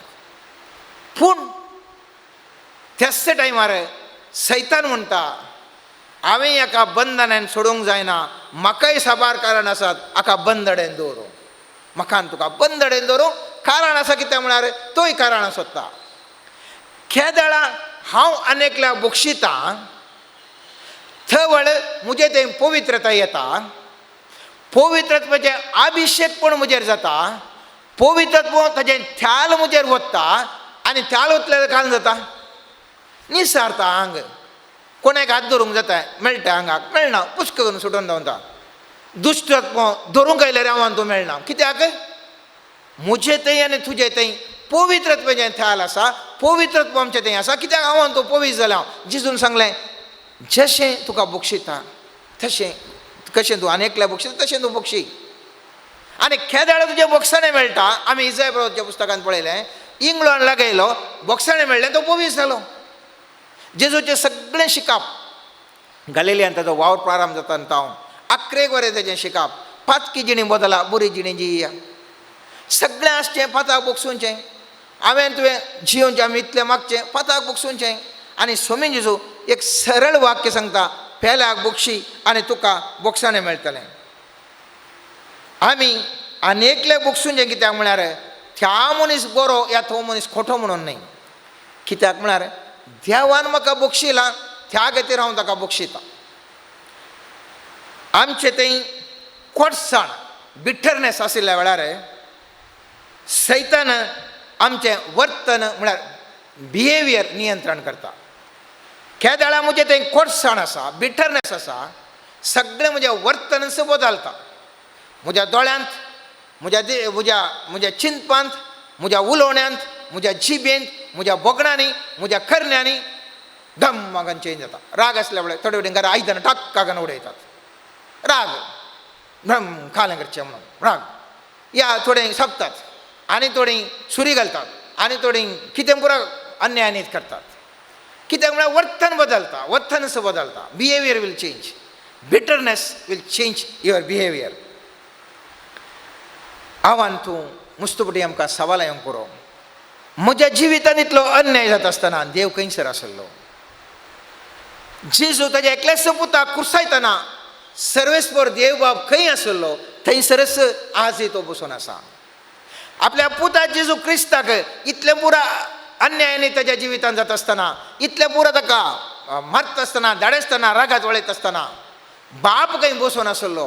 पूण त्याच टायमार सैतान म्हणटा, हांवें हाका बंधनान सोडूंक जायना, म्हाकाय साबार कारण आसात हाका बंदडेन दवरूंक, म्हाका आनी तुका बंदडेन दवरूंक कारण आसा. कितें म्हळ्यार तोय कारणां सोदता. केदळा हांव आनी एकल्या बक्षितां थवळ म्हजे थंय पवित्रता येता, पवित्रत्वाचें अभिशेक पण म्हजेर जाता, पवित्रत्व ताजें थ्याल म्हजेर वता आनी थ्याल वतल्यार कारण जाता निसारता आंग. कोणाक हात धरूंक जाता मेळटा, आंगाक मेळना, पुष्क करून सुटून धांवता. दुश्टत्व धरूंक आयल्यार हांव तूं मेळना. कित्याक म्हजे थंय आनी तुजे थंय पवित्रत्वाचें थ्याल आसा, पवित्रत्व आमचें थंय आसा. कित्याक हांव तूं पवित्र जालें. हांव जेजून सांगलें, जशें तुका बक्षिता तशें, कशें तूं आनी एकल्या बक्षिता तशें तूं बक्षी. आनी केदाळ तुजें बक्षाणें मेळटा. आमी इजाय प्रभुच्या पुस्तकान पळयलें, इंग्लंड लागयलो, बक्षाणें मेळ्ळें, तो पवित्र जालो. जेजूचें सगळें शिकप गालिलियान ताचो वावर प्रारंभ जाता आनी तावन आकरेक वरें ताचें शिकप, पातकी जिणी बदला बरी जिणी जिया, सगळें आसचें पाताक बक्षुंचें. हांवें तुवें जियोवचें, आमी इतलें मागचें पाताक बक्षुंचें. आनी स्वामी जेजू एक सरळ वाक्य सांगता, पेल्याक बक्षी आनी तुका बक्षाणें मेळटलें. आमी आनी एकले बक्षुंचें कित्याक म्हळ्यार त्या मनीस बरो या तो मनीस खोटो म्हणून न्हय. कित्याक म्हळ्यार देवान म्हाका बक्षिला त्या खातीर हांव ताका बक्षितां. आमचे थंय कोटसाण बिटरनेस आशिल्ल्या वेळार सैतान आमचें वर्तन म्हळ्यार बिहेवियर नियंत्रण करता. केदाळा म्हजें थंय कोटसाण आसा, बिटरनेस आसा, सगळें म्हजें वर्तनच बदलता. म्हज्या दोळ्यांत, म्हज्या म्हज्या म्हज्या चिंतपांत, म्हज्या उलोवण्यांत, म्हज्या जिबेंत, म्हज्या बोगणांनी, म्हज्या करण्यांनी धम्मागन चेंज जाता. राग आसल्या वेळार थोडे वटेन घरा आयदनां टाक्कागन उडयतात, राग भ्रम खालें करचें म्हणून राग, या थोडे सोंपतात आनी थोडीं सुरी घालतात आनी थोडीं कितें पुरो अन्यायानीत करतात. कित्याक म्हळ्यार वर्तन बदलता, वर्तनच बदलता. Behaviour will change, bitterness will change your behaviour. आव्हान तूं मुस्तुपटी आमकां सवाल येवंक पुरो. म्हज्या जिवितांत इतलो अन्याय जाता आसतना देव खंयसर आसलो? जेजू ताज्या एकल्याच पुताक कुर्सायतना सर्वेस्पर देवबाब खंय आसलो? थंयसरच आजय तो बसून आसा. आपल्या पुता जेजू क्रिस्ताक इतलें पुरा अन्यायाने ताज्या जिवितांत जाता आसतना, इतलें पुरा ताका मारता आसतना, धाडसतना, रागात वळयता आसतना बाप खंय बसून आसलो?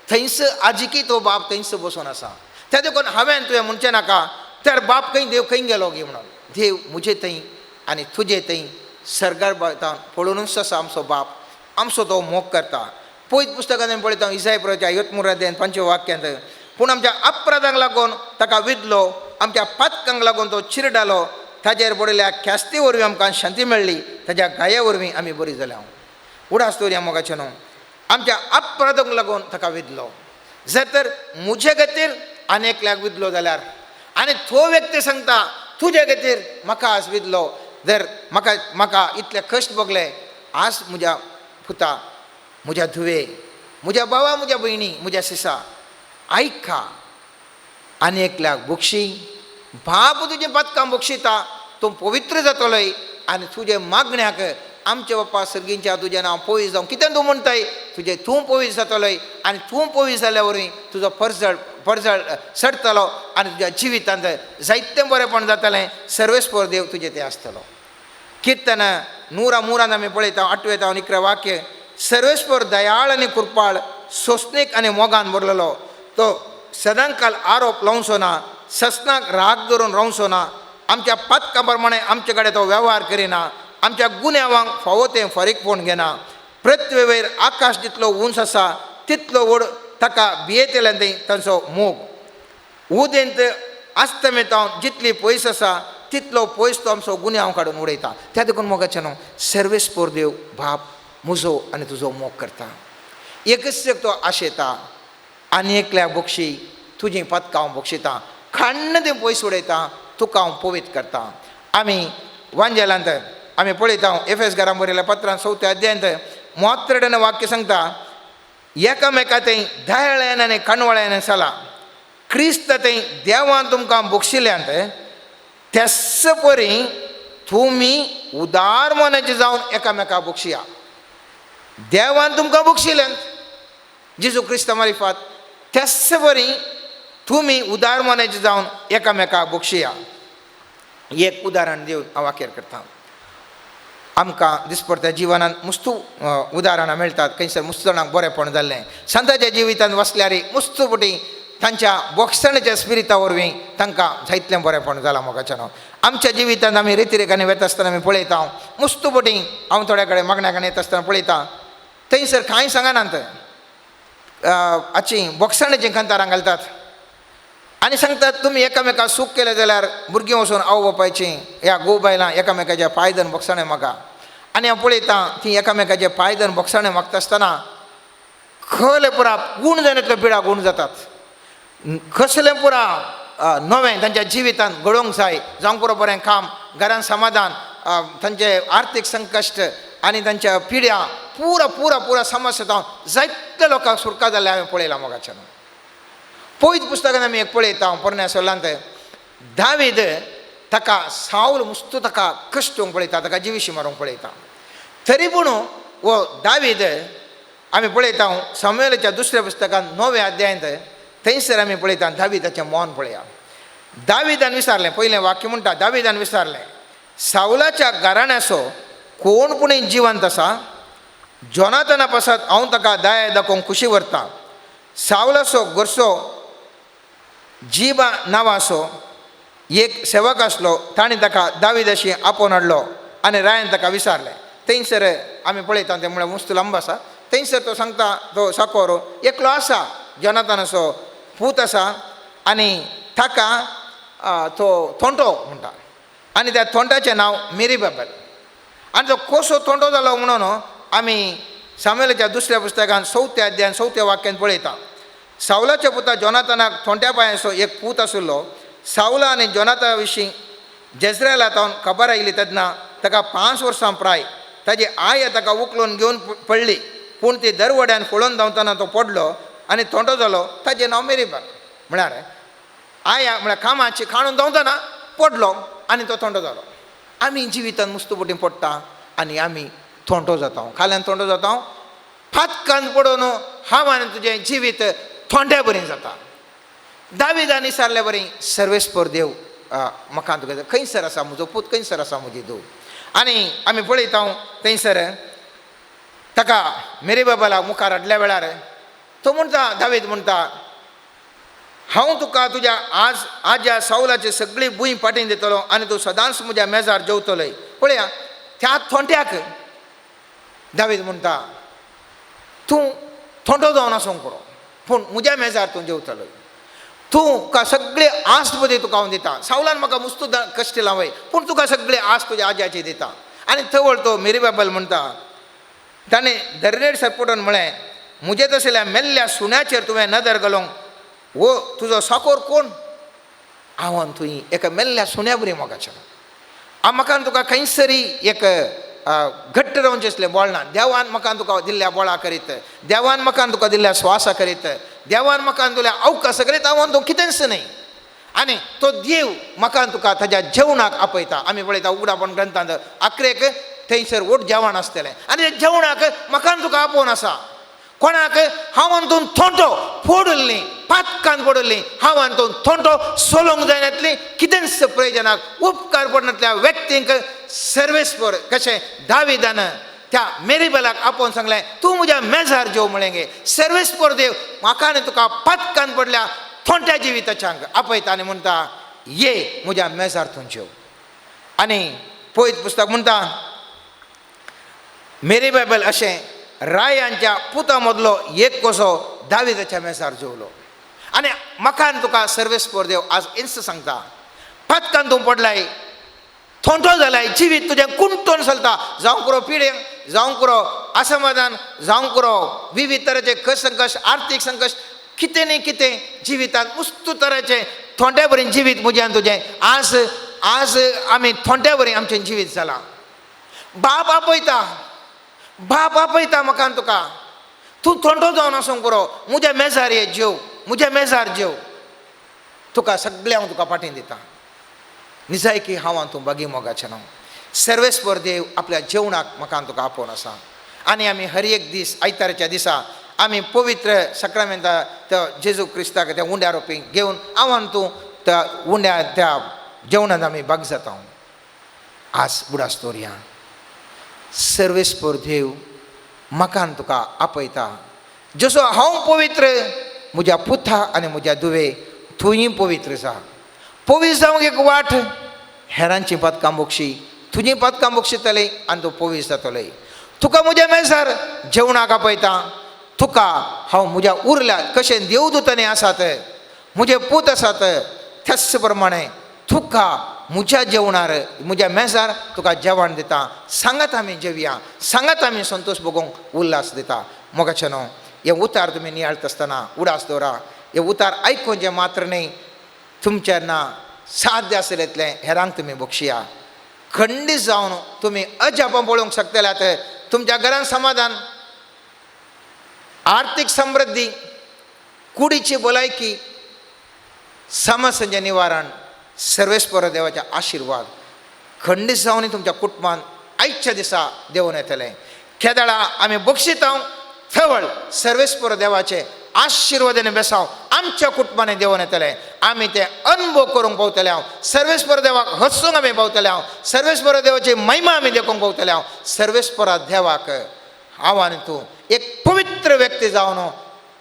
थंयस आजिकी तो बाप थंयस बसून आसा. त्या देखून हांवें तुवें म्हणचें नाका तर बाप खंय, देव खंय गेलो गी म्हणून. देव म्हजे थंय आनी तुजे थंय सर्गार पळोवनूच आसा आमचो बाप. आमचो तो मोग करता. पयत पुस्तकांत आमी पळयता इसाय प्रवाच्या यत्मुराध्यान 5 वाक्यांत, पूण आमच्या अपराधांक लागून ताका विदलो, आमच्या पातकांक लागून तो चिरडालो, ताजेर पडिल्ल्या ख्यास्ती वरवीं आमकां शांती मेळ्ळी, ताज्या गाये वरवीं आमी बरी जाल्या. उडास दवरया मोगाचें न्हू, आमच्या अपराधांक लागून ताका विदलो. जर तर म्हजे खातीर आनी एकल्याक विदलो जाल्यार, आनी तो व्यक्ती सांगता तुजे खातीर म्हाका आज विदलो, जर म्हाका म्हाका इतले कश्ट भोगले, आज म्हज्या पुता, म्हज्या धुवे, म्हज्या भावा, म्हज्या भयणी, म्हज्या सिसा, आयका आनी एकल्याक बक्षी, बाप तुजें पातकां बक्षिता, तूं पवित्र जातलोय आनी तुजे मागण्याक आमचे बाप्पा सर्गींच्या तुजें नांव पवित्र जावं. कितें तूं म्हणटाय, तुजें तूं पवित्र जातलोय आनी तूं पवित्र जाल्या वरवीं तुजो परजळ परजळ सडतलो आनी तुज्या जिवितांत जायतें बरेंपण जातलें. सर्वेस्पर देव तुजें तें आसतलो. किर्तन 103 आमी पळयता 8 तावन 11 वाक्य, सर्वेस्पर दयाळ आनी कृपाळ, सोंसणीक आनी मोगान भरलेलो, तो सदांकाल आरोप लावचो ना, ससनाक राग धरून रावचो ना, आमच्या पातकां प्रमाणे आमचे कडेन तो वेव्हार करिना, आमच्या गुन्यांवांक फावो तें फारीकपण घेना. पृथ्वीवयर आकाश जितलो उंच आसा तितलो व्हड ताका भियेतल्यान तांचो मोग, उदेंत आस्तमेतावन जितली पयस आसा तितलो पयस तो आमचो गुन्यांव काडून उडयता. त्या देखून मोगाचें न्हू, सर्वेस्पर देव बाप म्हजो आनी तुजो मोग करता. एकच एक तो आशेता आनी एकल्या बक्षी तुजीं पातकां हांव बक्षिता, खाण्ण तें पयस उडयता, तुका हांव पवित्र करता. आमी वांजेलांत आमी पळयता एफएस घरां बरयल्या पत्रान 4 अध्यायांत मोत्रडेन वाक्य सांगता, एकामेका थंय दयाळ्यान आनी काणवळ्यान चला, क्रिस्त थंय देवान तुमकां बक्षिल्यांत त्याच परी तुमी उदार मनाचे जावन एकामेका बक्षिया. देवान तुमकां बक्षिल्यांत जेजू क्रिस्ता मारिफात, त्याच परी तुमी उदार मनाचे जावन एकामेका बक्षिया. एक उदाहरण दिवन हांव वाक्यार करता. आमकां दिसपडत्या जिवनांत मुस्तू उदाहरणां मेळटात. खंयसर मुस्तू जाणांक बरेंपण जाल्लें संताच्या जिवितांत वसल्यार मुस्तू पटी तांच्या बोगसणेच्या स्पिरिता वरवीं तांकां जायतलें बरेंपण जालां. मोगाचें न्हू, आमच्या जिवितांत आमी रितिरेखांनी वेता आसतना आमी पळयता, मुस्तू पटी हांव थोड्या कडेन मागण्या कडेन येता आसतना पळयता, थंयसर कांय सांगनात, हाची बोगसणेचीं खंतारां घालतात आनी सांगतात तुमी एकामेकाक सूख केलें जाल्यार भुरगीं वचून आवय बापायचीं ह्या घोव बायलां एकामेकाच्या पांय धरून बोगसणें मागा. आनी हांव पळयतां ती एकामेकाचे पांय धरून बोगसणें मागता आसतना खले पुरा गूण जायना पिडा गूण जातात, कसलें पुरा नवें तांच्या जिवितांत घडोवंक जाय, जावंक पुरो बरें काम, घरान समाधान, तांचे आर्थीक संकश्ट आनी तांच्या पिड्या पुरा पुरा पुरा समस्या जावन जायते लोकांक सुटका जाल्लें हांवें पळयलां. मोगाचें न्हू, पयत पुस्तकान आमी एक पळयता पोरण्या सोलांत दावीद ताका सावल मुस्तू ताका कश्ट येवंक पळयता, ताका जिविशी मारूंक पळयता, तरी पूण हो दावीद आमी पळयता सामुएलाच्या 2 पुस्तकान 9 अध्यायांत थंयसर आमी पळयता दावीदाचें मौन पळया. दावीदान विचारलें, पयलें वाक्य म्हणटा, दावीदान विचारलें, सावलाच्या घराण्याचो कोण पुणी जिवंत आसा? जोनाथना पासत हांव ताका दया दाखोवंक खुशी व्हरता. सावलाचो घरचो जिबा नांवाचो एक सेवक आसलो, ताणें ताका दावीदाशी आपोवन हाडलो आनी रायान ताका विचारलें. थंयसर आमी पळयता तें म्हळ्यार मुस्तू लांब आसा, थंयसर तो सांगता तो साकोर एकलो आसा जोनाथनाचो पूत आसा आनी ताका तो थोंटो म्हणटा आनी त्या थोंटाचें नांव मेरीबाबल. आनी तो कसो थोंटो जालो म्हणून आमी सामुएलाच्या 2 पुस्तकान 4 अध्यायान 4 वाक्यान पळयता. सावलाच्या पुता जोनाथनाक थोंट्या पांयाचो एक पूत आशिल्लो. सावला आनी जोनाथा विशीं जेजरेला तावन खबर आयली तेन्ना ताका 5 वर्सां प्राय ताजी I ताका उखलून घेवन पडली, पूण ती दरवड्यान फळोवन धांवतना तो पडलो आनी थोंटो जालो. ताजें नांव मेरीबाल. म्हळ्यार आया म्हळ्यार कामाची खाणून धांवतना पडलो आनी तो थोंटो जालो. आमी जिवितान मुस्तू पटी पडटा आनी आमी थोंटो जाता, खाल्यान थोंटो जाता, फातकान पडून हांव आनी तुजें जिवीत थोंड्या बरी जाता. दावीदान विचारले बरी सर्वेस्पर देव म्हाका तुका खंयसर आसा म्हजो पूत, खंयसर आसा म्हजी धूव? आनी आमी पळयता थंयसर ताका मेरी बाबाला मुखार हाडल्या वेळार तो म्हणटा, दावीद म्हणटा, हांव तुका तुज्या आज आज्या सावलाची सगळी भूंय पाटीन दितलो आनी तूं सदांच म्हज्या मेजार जेवतलोय. पळया त्या थोंट्याक दावीद म्हणटा तूं थोंटो जावन आसूंक पुरो, पूण म्हज्या मेजार तूं जेवतलो. तुका सगळे आस्त पळय तुका हांव दिता. सावलान म्हाका मुस्तू कश्ट लावय, पूण तुका सगळे आस्त तुज्या आज्याची दिता. आनी थवळ तो मेरी बाबल म्हणटा, ताणें दर्रेड सरपटून म्हळें, म्हजे तसल्या मेल्ल्या सुण्याचेर तुवें नदर घालूंक हो तुजो साकोर कोण? हांव तुवें एका मेल्ल्या सुण्या बरी मोगाचें. म्हाका तुका खंयसरी एक घट्ट रावचें आसलें बळ ना. देवान म्हाका तुका दिल्ल्या बळा करीत, देवान म्हाका तुका दिल्ल्या स्वासा करीत, देवान म्हाका दिल्ल्या अवकाश करीत हांव तूं कितेंच न्हय. आनी तो देव म्हाका तुका ताज्या जेवणाक आपयता. आमी पळयता उगडापण ग्रंथांत आखरेक थंयसर वट जेवण आसतलें आनी त्या जेवणाक म्हाका तुका आपोवन आसा. कोणाक? हांव तूं थोंटो फोडुल्ली, पातकान पडुल्ली, हांव तूं थोंटो सोलोंक जायनातली, कितेंच प्रयोजनाक उपकार पडनातल्या व्यक्तींक सर्वेस्पर कशें दाविदान त्या मेरीबेलाक आपोवन सांगलें, तूं म्हज्या मेजार जेव म्हळें गे. सर्वेस्पर देव म्हाका आनी तुका पातकान पडल्या थोंट्या जिविताच्यांक आपयता आनी म्हणटा, ये म्हज्या मेजार तूं जेव. आनी पयत पुस्तक म्हणटा, मेरी बायबल अशें रायांच्या पुता मदलो एक कसो दाविदाच्या मेजार जेवलो. आनी म्हाका आनी तुका सर्वेस्पर देव आज इंस सांगता, पातकान तूं पडलाय, थोंटो जालाय, जिवीत तुजें कुंटोन चलता, जावं पुरो पिडेंक, जावं पुरो असमाधान, जावं पुरो विविध तरेचे कश्ट संकश्ट, आर्थीक संकश्ट, कितें न्ही कितें जिवितांत उस्तू तरेचें थोंट्या बरी जिवीत म्हजें तुजें. आज आज आमी थोंट्या बरी आमचें जिवीत जालां. बाप आपयता, बाप आपयता म्हाका आनी तुका, तूं थोंटो जावन आसूंक पुरो, म्हज्या मेजार ये जेव, म्हज्या मेजार जेव, तुका सगळें हांव तुका पाटीन दिता. निजायकी हांव तूं बागी मोगाचें न्हू. सर्वेस्पर देव आपल्या जेवणाक म्हाका तुका आपोवन आसा. आनी आमी हर एक दीस आयताराच्या दिसा आमी पवित्र सक्रामेंता त्या जेजू क्रिस्ताक त्या उंड्या रोपी घेवन हांव तूं त्या उंड्या त्या जेवणांत आमी भाग जाता. आज बुडास दवरया. सर्वेस्पर देव म्हाका आनी तुका आपयता, जसो हांव पवित्र म्हज्या पुता आनी म्हज्या दुवे तुंय पवित्र जा. पवित्र जावंक एक वाट, हेरांची पातकां बोगशी, तुजी पातकां बोगशितली आनी तूं पवित्र जातली. तुका म्हज्या मेजार जेवणाक आपयता, तुका हांव म्हज्या उरल्या कशें देवदूतांनी आसात, म्हजे पूत आसात, त्याच प्रमाणे तुका म्हज्या जेवणार म्हज्या मेजार तुका जेवण दिता. सांगात आमी जेवया, सांगात आमी संतोश भोगोवंक उल्हास दिता. मोगाचें न्हू हें उतार तुमी नियाळटा आसतना उडास दवरा. हें उतार आयकुचें मात्र न्हय, तुमच्या ना साध्य आसलें हेरांक तुमी बक्षिया. खंडीत जावन तुमी अजापां पळोवंक शकतल्यात. तुमच्या घरान समाधान, आर्थीक समृद्धी, कुडीची भलायकी, समस्यांचें निवारण, सर्वेस्पर देवाचे आशिर्वाद खंडीत जावन तुमच्या कुटुंबान आयच्या दिसा देवून येतलें. केदळा आमी बक्षितांव थवळ सर्वेस्पर देवाचे आशिर्वादाने बेसांव आमच्या कुटुंबाने देवून येतलें. आमी ते अनुभव करूंक पावतले हांव, सर्वेस्पर देवाक हसूंक आमी पावतले हांव, सर्वेस्पर देवाची महिमा आमी देखूंक पावतले हांव. सर्वेस्परा देवाक हांव आनी तूं एक पवित्र व्यक्ती जावन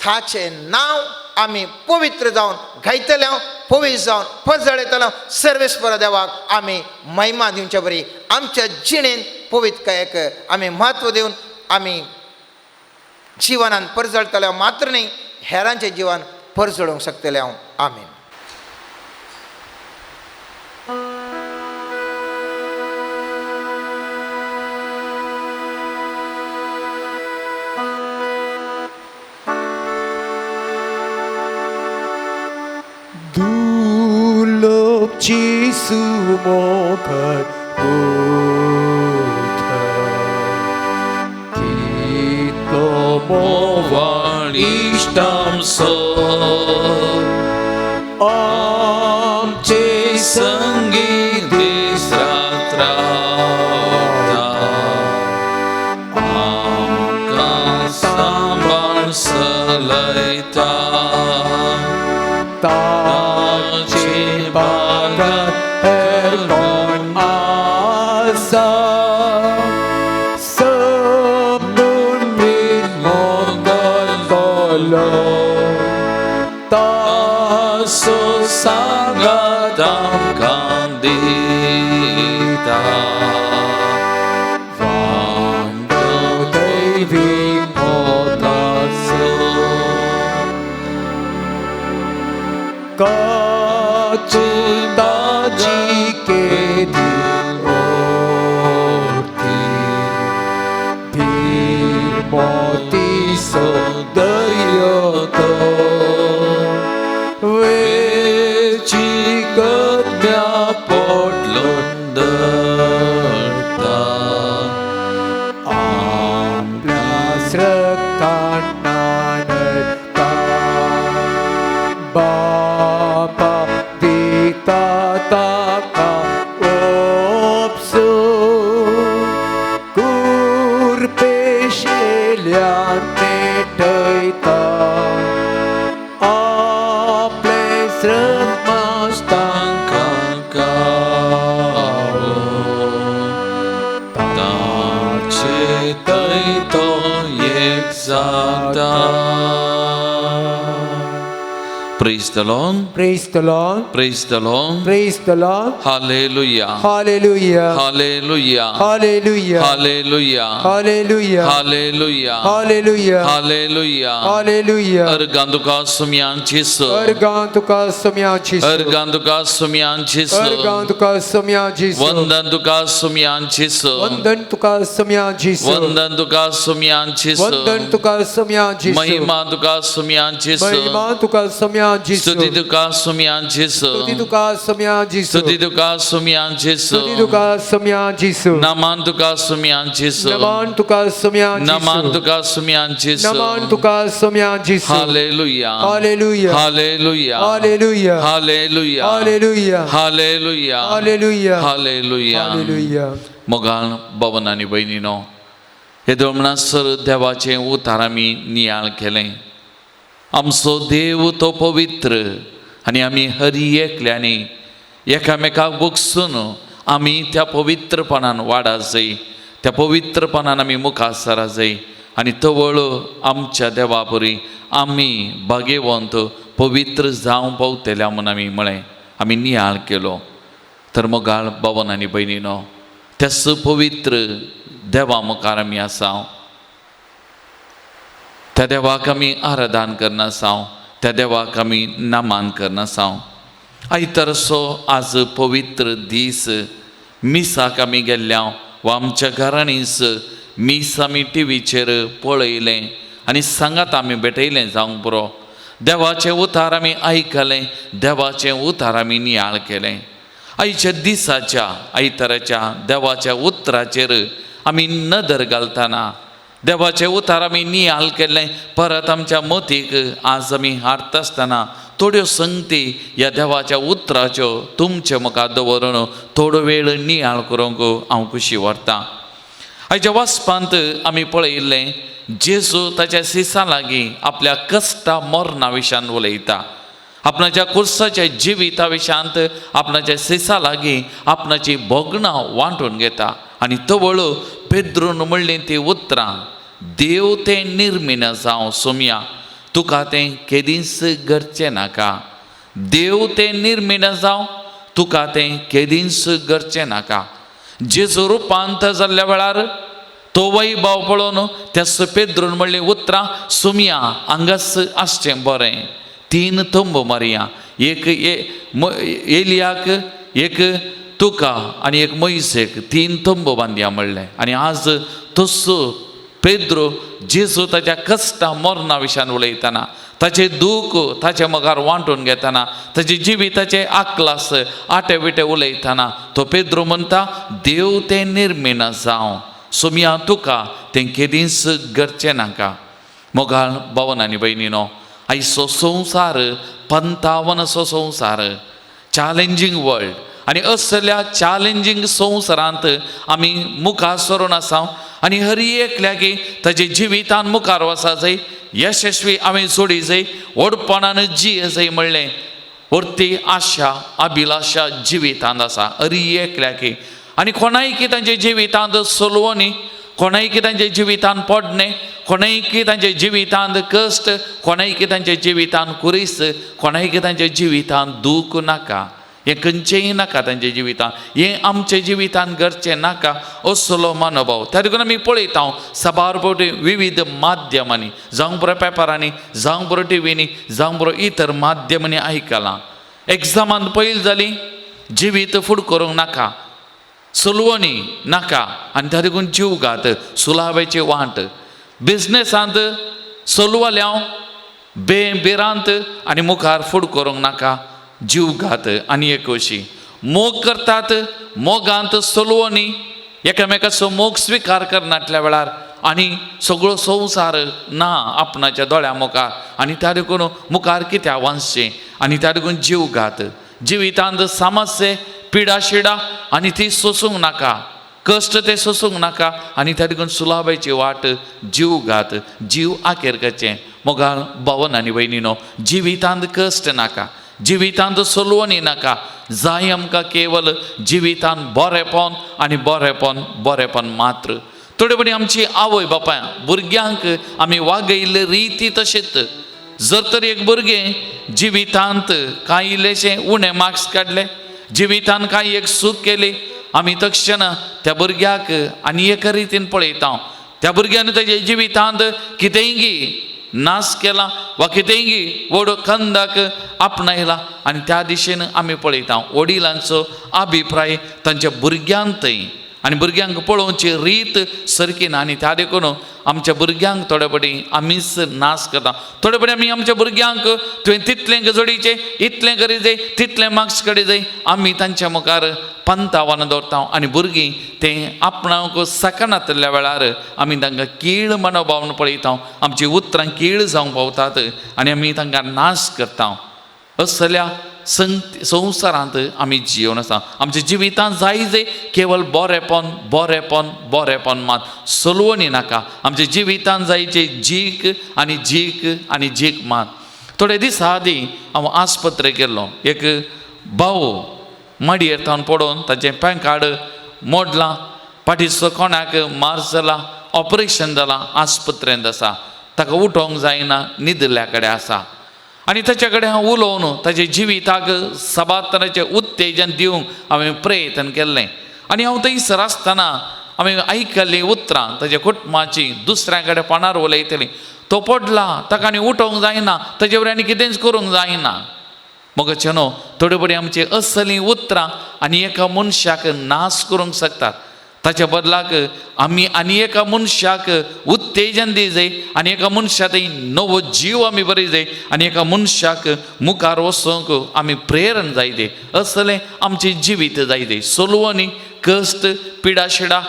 ताचें नांव आमी पवित्र जावन गायतले हांव, पवित्र जावन पजळयतले. सर्वेस्पर देवाक आमी महिमा दिवचे बरी आमच्या जिणेन पवित्रकायेक आमी म्हत्व दिवन आमी जिवनान परजळटले मात्र न्ही, हेरांचें जिवन परजळोवंक शकतले हांव. आमीन. दुर्लभची सुमोखर कितलो मोवाळ इश्टांचो आमचे संगी दीस रात रावता, आमकां सांबाळ चलयता, ताचे बागात हेर कोण आसा, समजून मोगतलो ताचो सांगात आमकां दिता, वांटो दैवी मोगाचो. काचुताची केदी मूर्ती भीमोती सौंदर्य तो वेची कन्या पोटलोन दळटा आपल्या रक्तान नडटा बापा दिता ताका ओपसून कुरपेशेल्यान पेटयता आपले तांकां गावो ताचे थंय तो एक जाता. Praise the Lord. Praise the Lord. Praise the Lord. Praise the Lord. Hallelujah. Hallelujah. Hallelujah. Hallelujah. Hallelujah. Hallelujah. Hallelujah. Hallelujah. Hallelujah. Hallelujah. अर्गां तुका सुम्यान जेसू. अर्गां तुका सुम्या जेसू. अर्गां तुका सुम्यान जेसू. अर्गां तुका सुम्या जेसू. वंदन तुका सुम्यान जेसू. वंदन तुका सुम्या जेसू. वंदन तुका सुम्यान जेसू. वंदन तुका सुम्या जेसू. महिमा तुका सुम्यान जेसू. महिमा तुका सुम्या जेसू. स्तुती तुका सुम्यान जेसू. स्तुती तुका सुम्या जेसू. स्तुती तुका सुम्यान जेसू. स्तुती तुका सुम्या जेसू. नमन तुका सुम्यान जेसू. नमन तुका सुम्या जेसू. नमन तुका सुम्यान जेसू. नमन तुका सुम्या जेसू. Hallelujah. Hallelujah. Hallelujah. Hallelujah. Hallelujah. Hallelujah. Hallelujah. Hallelujah. Hallelujah. Hallelujah. मोगाल भवन आनी भयणीनो, हे म्हणसर देवाचें उतार आमी नियाळ केलें. आमचो देव तो पवित्र आनी आमी हरी एकल्यांनी एकामेकाक बगसून आमी त्या पवित्रपणान वाडा जाय, त्या पवित्रपणान आमी मुखार सरा जाय आनी तवळ आमच्या देवा परी आमी भागेवंत पवित्र जावंक पावतल्या म्हूण आमी म्हळें, आमी नियाळ केलो. तर मोगाळ भवन आनी भयणीनो, त्याच पवित्र देवा मुखार आमी आसा, त्या देवाक आमी आराधन करना आसा, त्या देवाक आमी नमन करना आसा. आयतारचो आज पवित्र दीस, मिसाक आमी गेल्ल्या वा आमच्या घरांनीच मीस आमी टिवीचेर पळयलें आनी सांगात आमी भेटयलें जावंक पुरो. देवाचें उतार आमी आयकलें, देवाचें उतार आमी नियाळ केलें. आयच्या दिसाच्या आयताराच्या देवाच्या उतराचेर आमी नदर घालतना देवाचें उतार आमी नियाळ केलें. परत आमच्या मतीक आज आमी हाडटा आसतना थोड्यो संगती ह्या देवाच्या उतराच्यो तुमचे मुखार दवरून थोडो वेळ नियाळ करूंक हांव खुशी व्हरतां. आयच्या वाचपांत आमी पळयिल्लें, जेजू ताच्या सिसा लागीं आपल्या कश्टा मरणा विशयान उलयता, आपणाच्या कुर्साच्या जिविता विशयांत आपणाच्या सिसा लागीं आपणाची भोगणां वांटून घेता. आनी तवळ पेद्रून म्हणलीं ती उतरां, देव तें निर्मिना जावं सोमया, तुका तें केदींच करचें नाका. देव तें निर्मिना जावं, तुका तें केदींच करचें नाका. जेजू रुपांतर जाल्ल्या वेळार तो वैभव पळोवन त्या पेद्रून म्हणलीं उतरां, सोमया हांगाच आसचें बरें, तीन तंबू मारया, एक एलियाक, एक तुका आनी एक मोयसेक, तीन तंबू बांदया म्हणलें. आनी आज तसो पेद्रो जेजू ताच्या कश्टा मरणा विशयान उलयतना, ताचें दूख ताचे मुखार वांटून घेतना, ताचे जिविताचे आकलास आटे विटे उलयतना तो पेद्रो म्हणटा, देव तें निर्मिना जावं सोमया, तुका तें केदींच करचें नाका. मोगाळ भवन आनी भयणीनो, आयचो संवसार पंतावनाचो संवसार, चॅलेंजींग वर्ल्ड, आनी असल्या चॅलेंजींग संवसारांत आमी मुखार सरून आसा आनी हर एकल्याकी ताजे जिवितान मुखार वचा जाय, यशस्वी आमी जोडी जाय, व्हडपणान जिये जाय म्हणलें व्हडती आशा अभिलाशा जिवितांत आसा हर एकल्याकी. आनी कोणायकी तांच्या जिवितांत सोलवणी, कोणायकी तांच्या जिवितांत पडणें, कोणायकी तांच्या जिवितांत कश्ट, कोणायकी तांच्या जिवितांत कुरीस, कोणायकी तांच्या जिवितांत दूख नाका. हें खंयचेंय नाका तांच्या जिवितान, हें आमच्या जिवितान घडचें नाका असलो मनोभाव. त्या देखून आमी पळयता साबार फावटी विविध माध्यमांनी, जावं बरो पेपरांनी, जावं बरो टिवींनी, जावं बरो इतर माध्यमांनी आयकलां. एग्जामान पयल जाली जिवीत फुड करूंक नाका, सलवणी नाका आनी त्या देखून जीव घात, सुलाव्याची वांट. बिजनेसांत सलवल्या बे भिरांत आनी मुखार फुड करूंक नाका, जीव घात. आनी एक अशी मोग करतात, मोगांत सलवणी, एकामेकाचो मोग स्विकार करनातल्या वेळार आनी सगळो संवसार ना आपणाच्या दोळ्या मुखार आनी त्या देखून मुखार कित्याक वांचचें आनी त्या देखून जीव घात. जिवितांत समस्ये पिडा शिडा आनी ती सोसूंक नाका, कश्ट ते सोसूंक नाका आनी त्या देखून सुलाबायची वाट जीव घात, जीव आखेर करचें. मोगाळ भावन आनी भयणीनो, जिवितांत कश्ट नाका, जिवितांत सोलवणी नाका, जाय आमकां केवल जिवितांत बरेपण आनी बरेपण, बरेपण मात्र. थोडे फावटी आमची आवय बापाय भुरग्यांक आमी वागयल्ले रिती तशेंच. जर तर एक भुरगें जिवितांत कांय इल्लेशें उणें मार्क्स काडले, जिवितांत कांय एक चूक केली, आमी तक्षण त्या भुरग्याक आनी एका रितीन पळयता. त्या भुरग्यान तेजे जिवितांत कितेंय नाश केला वा कितेंय व्हड कंदाक आपणायला आनी त्या दिशेन आमी पळयता. वडिलांचो अभिप्राय तांच्या भुरग्यांतय आनी भुरग्यांक पळोवची रीत सारकी ना आनी त्या देखून आमच्या भुरग्यांक थोडे फावटी आमीच नाश करता. थोडे फावटी आमी आमच्या भुरग्यांक तुवें तितलें जोडीचें, इतलें करी जाय, तितलें मार्क्स करी जाय, आमी तांच्या मुखार पंतावान दवरता आनी भुरगीं तें आपणाक शकनातल्या वेळार आमी तांकां कीळ मनोभावन पळयता, आमची उतरां कीळ जावंक पावतात आनी आमी तांकां नाश करता. असल्या संवसारांत आमी जिवन आसा. आमच्या जिवितांत जाय जे केवल बरेपण, बरेपण, बरेपण मात, सलवणी नाका. आमच्या जिवितांत जायचे जीक आनी जीक आनी जीक मात. थोडे दिसा आदीं हांव आस्पत्रेक गेल्लो. एक भाव माडयेर थावन पडोवन ताचें पॅन कार्ड मोडलां, पाटीचो कोणाक मार जाला, ऑपरेशन जालां, आस्पत्रेंत आसा, ताका उठोवंक जायना, न्हिदल्या कडेन आसा. आनी ताच्या कडेन हांव उलोवन ताच्या जिविताक साबार तरांचें उत्तेजन दिवंक हांवें प्रयत्न केल्लें. आनी हांव थंयसर आसतना हांवें आयकल्लीं उतरां ताच्या कुटुंबाची दुसऱ्या कडेन फोनार उलयतलीं, तो पडला, ताका आनी उठोवंक जायना, ताचे वयर आनी कितेंच करूंक जायना. मोगाचे न्हू, थोडे फावटी आमची असलीं उतरां आनी एका मनशाक नाश करूंक शकतात. ताच्या बदलाक आमी आनी एका मनशाक उत्तेजन दी जाय आनी एका मनशा थंय नवो जीव आमी बरी जाय आनी एका मनशाक मुखार वचूंक आमी प्रेरण जाय ते असलें आमचें जिवीत जाय ते. सलवणी, कश्ट, पिडा शिडा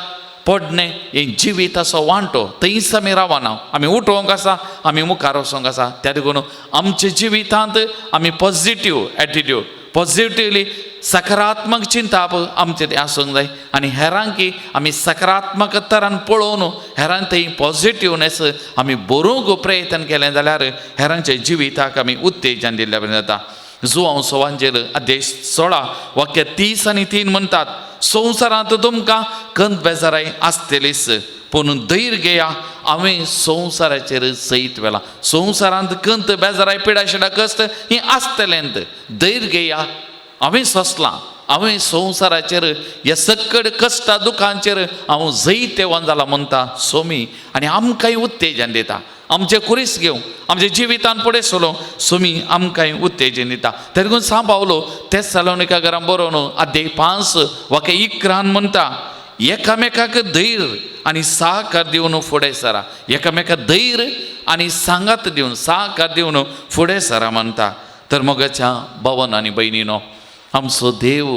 पडणें हें जिविताचो वांटो, थंयच आमी रावना, आमी उठोवंक आसा, आमी मुखार वचोंक आसा. त्या देखून आमच्या जिवितांत आमी पॉझिटीव एटिट्यूड, पॉझिटिवली सकारात्मक चिंताप आमचें तें आसूंक जाय आनी हेरांकी आमी सकारात्मक तरान पळोवन हेरांक थंय पॉझिटिवनेस आमी बरोवंक प्रयत्न केलें जाल्यार हेरांच्या जिविताक आमी उत्तेजन दिल्ल्या बरें जाता. जुवांव सोवांजेल अध्याय 16 वाक्य 30 आनी 3 म्हणटात, संवसारांत तुमकां कंत बेजाराय आसतलीच, पूण धैर्य घेया, हांवें संवसाराचेर सयत व्हेलां. संवसारांत कंत बेजाराय पिडा शिडा कश्ट हीं आसतलेंत, धैर्य घेया, हांवें सोंसलां, हांवें संवसाराचेर ह्या सकड कश्टा दुखांचेर हांव जैतेवान जालां म्हणटा सोमी. आनी आमकांय उत्तेजन दिता, आमचें कुरीस घेवंक, आमच्या जिवितान फुडें सरोंक सोमी आमकांय उत्तेजन दिता. तें देखून सांव पावलो तेस्सलोनिका घरां बरोवन अध्याय 5 वाक्य 11 म्हणटा, एकामेकाक धैर्य आनी साहकार दिवन फुडें सरा, एकामेकाक धैर्य आनी सांगात दिवन साहकार दिवन फुडें सरा म्हणटा. तर मोगाच्या भावन आनी भयणीनो, आमचो देव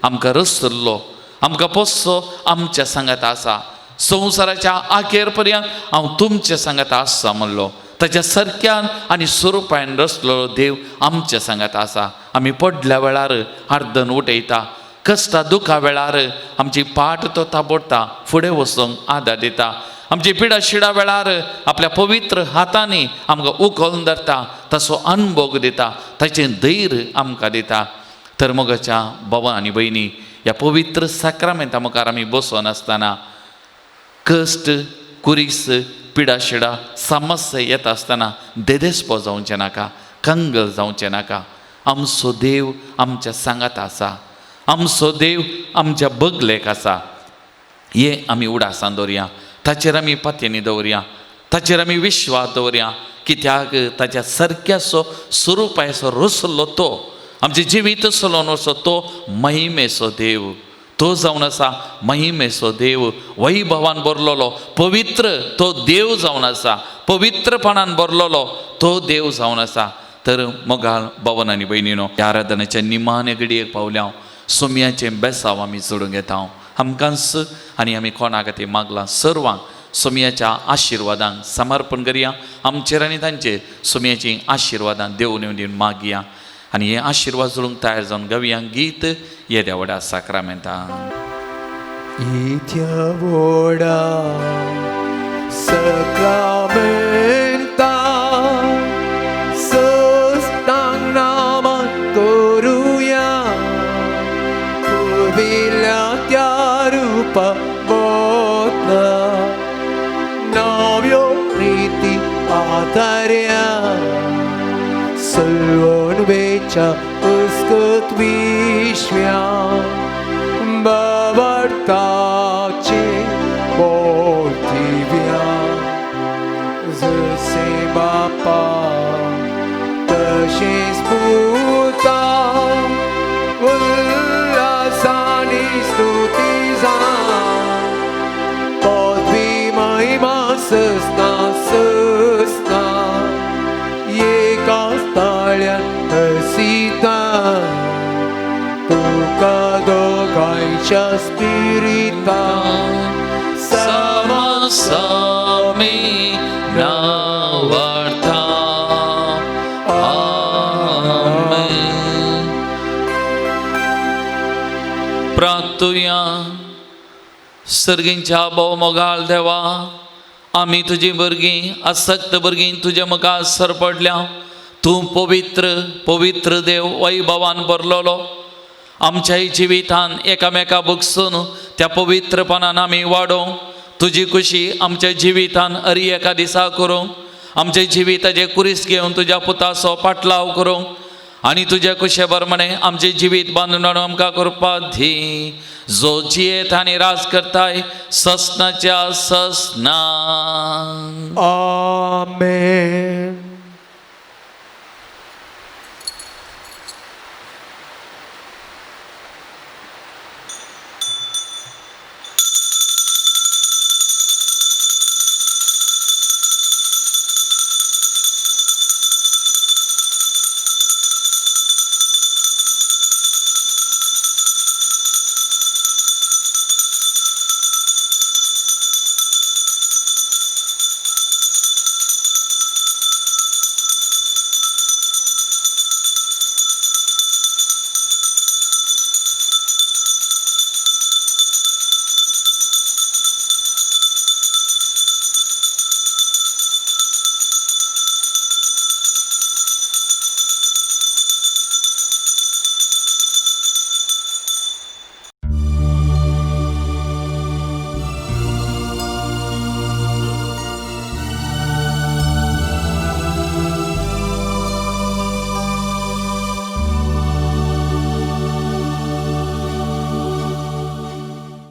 आमकां रसल्लो, आमकां पोसचो आमच्या सांगात आसा. संवसाराच्या आखेर पर्यंत हांव तुमच्या सांगात आसा म्हणलो. ताच्या सारक्यान आनी स्वरुपान रचलेलो देव आमच्या सांगात आसा. आमी पडल्या वेळार आर्दन उठयता, कश्टा दुखा वेळार आमची पाट तो ताबडटा, फुडें वचूंक आदार दिता. आमची पिडा शिडा वेळार आपल्या पवित्र हातांनी आमकां उखलून धरता, ताचो अनभोग दिता, ताचें धैर्य आमकां दिता. तर मोगाच्या भावा आनी भयणी, ह्या पवित्र साक्रामेंता मुखार आमी बसून आसतना कश्ट, कुरीस, पिडा शिडा समस्या येता आसतना देदेस्पो जावचें नाका, कंगल जावचें नाका. आमचो देव आमच्या सांगात आसा, आमचो देव आमच्या बगलेक आसा. हे आमी उडासान दवरया, ताचेर आमी पातयेनी दवरया, ताचेर आमी विश्वास दवरया. कित्याक ताच्या सारक्याचो स्वरुपाचो रसलो तो आमचें जिवीत चलोवन वचो तो महिमेचो देव, तो जावन आसा महिमेचो देव, वैभवान भरलेलो पवित्र तो देव जावन आसा, पवित्रपणान भरलेलो तो देव जावन आसा. तर मोगाळ भवन आनी भयणीनो, ह्या आराधनेच्या निमाणे घडयेक पावल्या. सोमयाचें बेसांव आमी जोडून घेता आमकांच आनी आमी कोणा खातीर मागलां सर्वांक सोमयाच्या आशिर्वादांक समर्पण करया. आमचेर आनी तांचेर सोमयाची आशिर्वादां देव येवन दिवन मागया आनी हे आशिर्वाद जोडूंक तयार जावन गावया गीत येद्या व्हडा साक्रामेंतान. येद्या व्हडा साक्रामेंता सस्तांग नामान करुया, पुर्विल्ल्या त्या रुपा बोतला नव्यो रिती आदार्या, सलवण वेच्या उस्कत विश्व्या बावडताचे बोल दिव्या, जसे बापा तशेंच पुता उल्हासानी स्तुती जा, पदवी महिमा सस्ना सस्ना एकाच ताळ्यान हसिता, तुका दोगांयच्या स्पिरिता सामी नावार्था. आमेन. प्रार्थुया. सर्गींच्या भोव मोगाळ देवा, आमी तुजी भुरगीं आसक्त भुरगीं तुज्या मुखार सरपडल्या. तूं पवित्र पवित्र देव, वैभवान भरलेलो. आमच्याय जिवितान एकामेका बगसून त्या पवित्रपणान आमी वाडोवंक, तुजी खुशी आमच्या जिवितान हरी एका दिसा करूंक, आमच्या जिविताचे कुरीस घेवन तुज्या पुताचो पाटलाव करूंक आनी तुज्या कुशे प्रमाणे आमचें जिवीत बांदून हाडून आमकां करपा दी, जो जियेत आनी राज करताय ससनाच्या ससना. आमेन.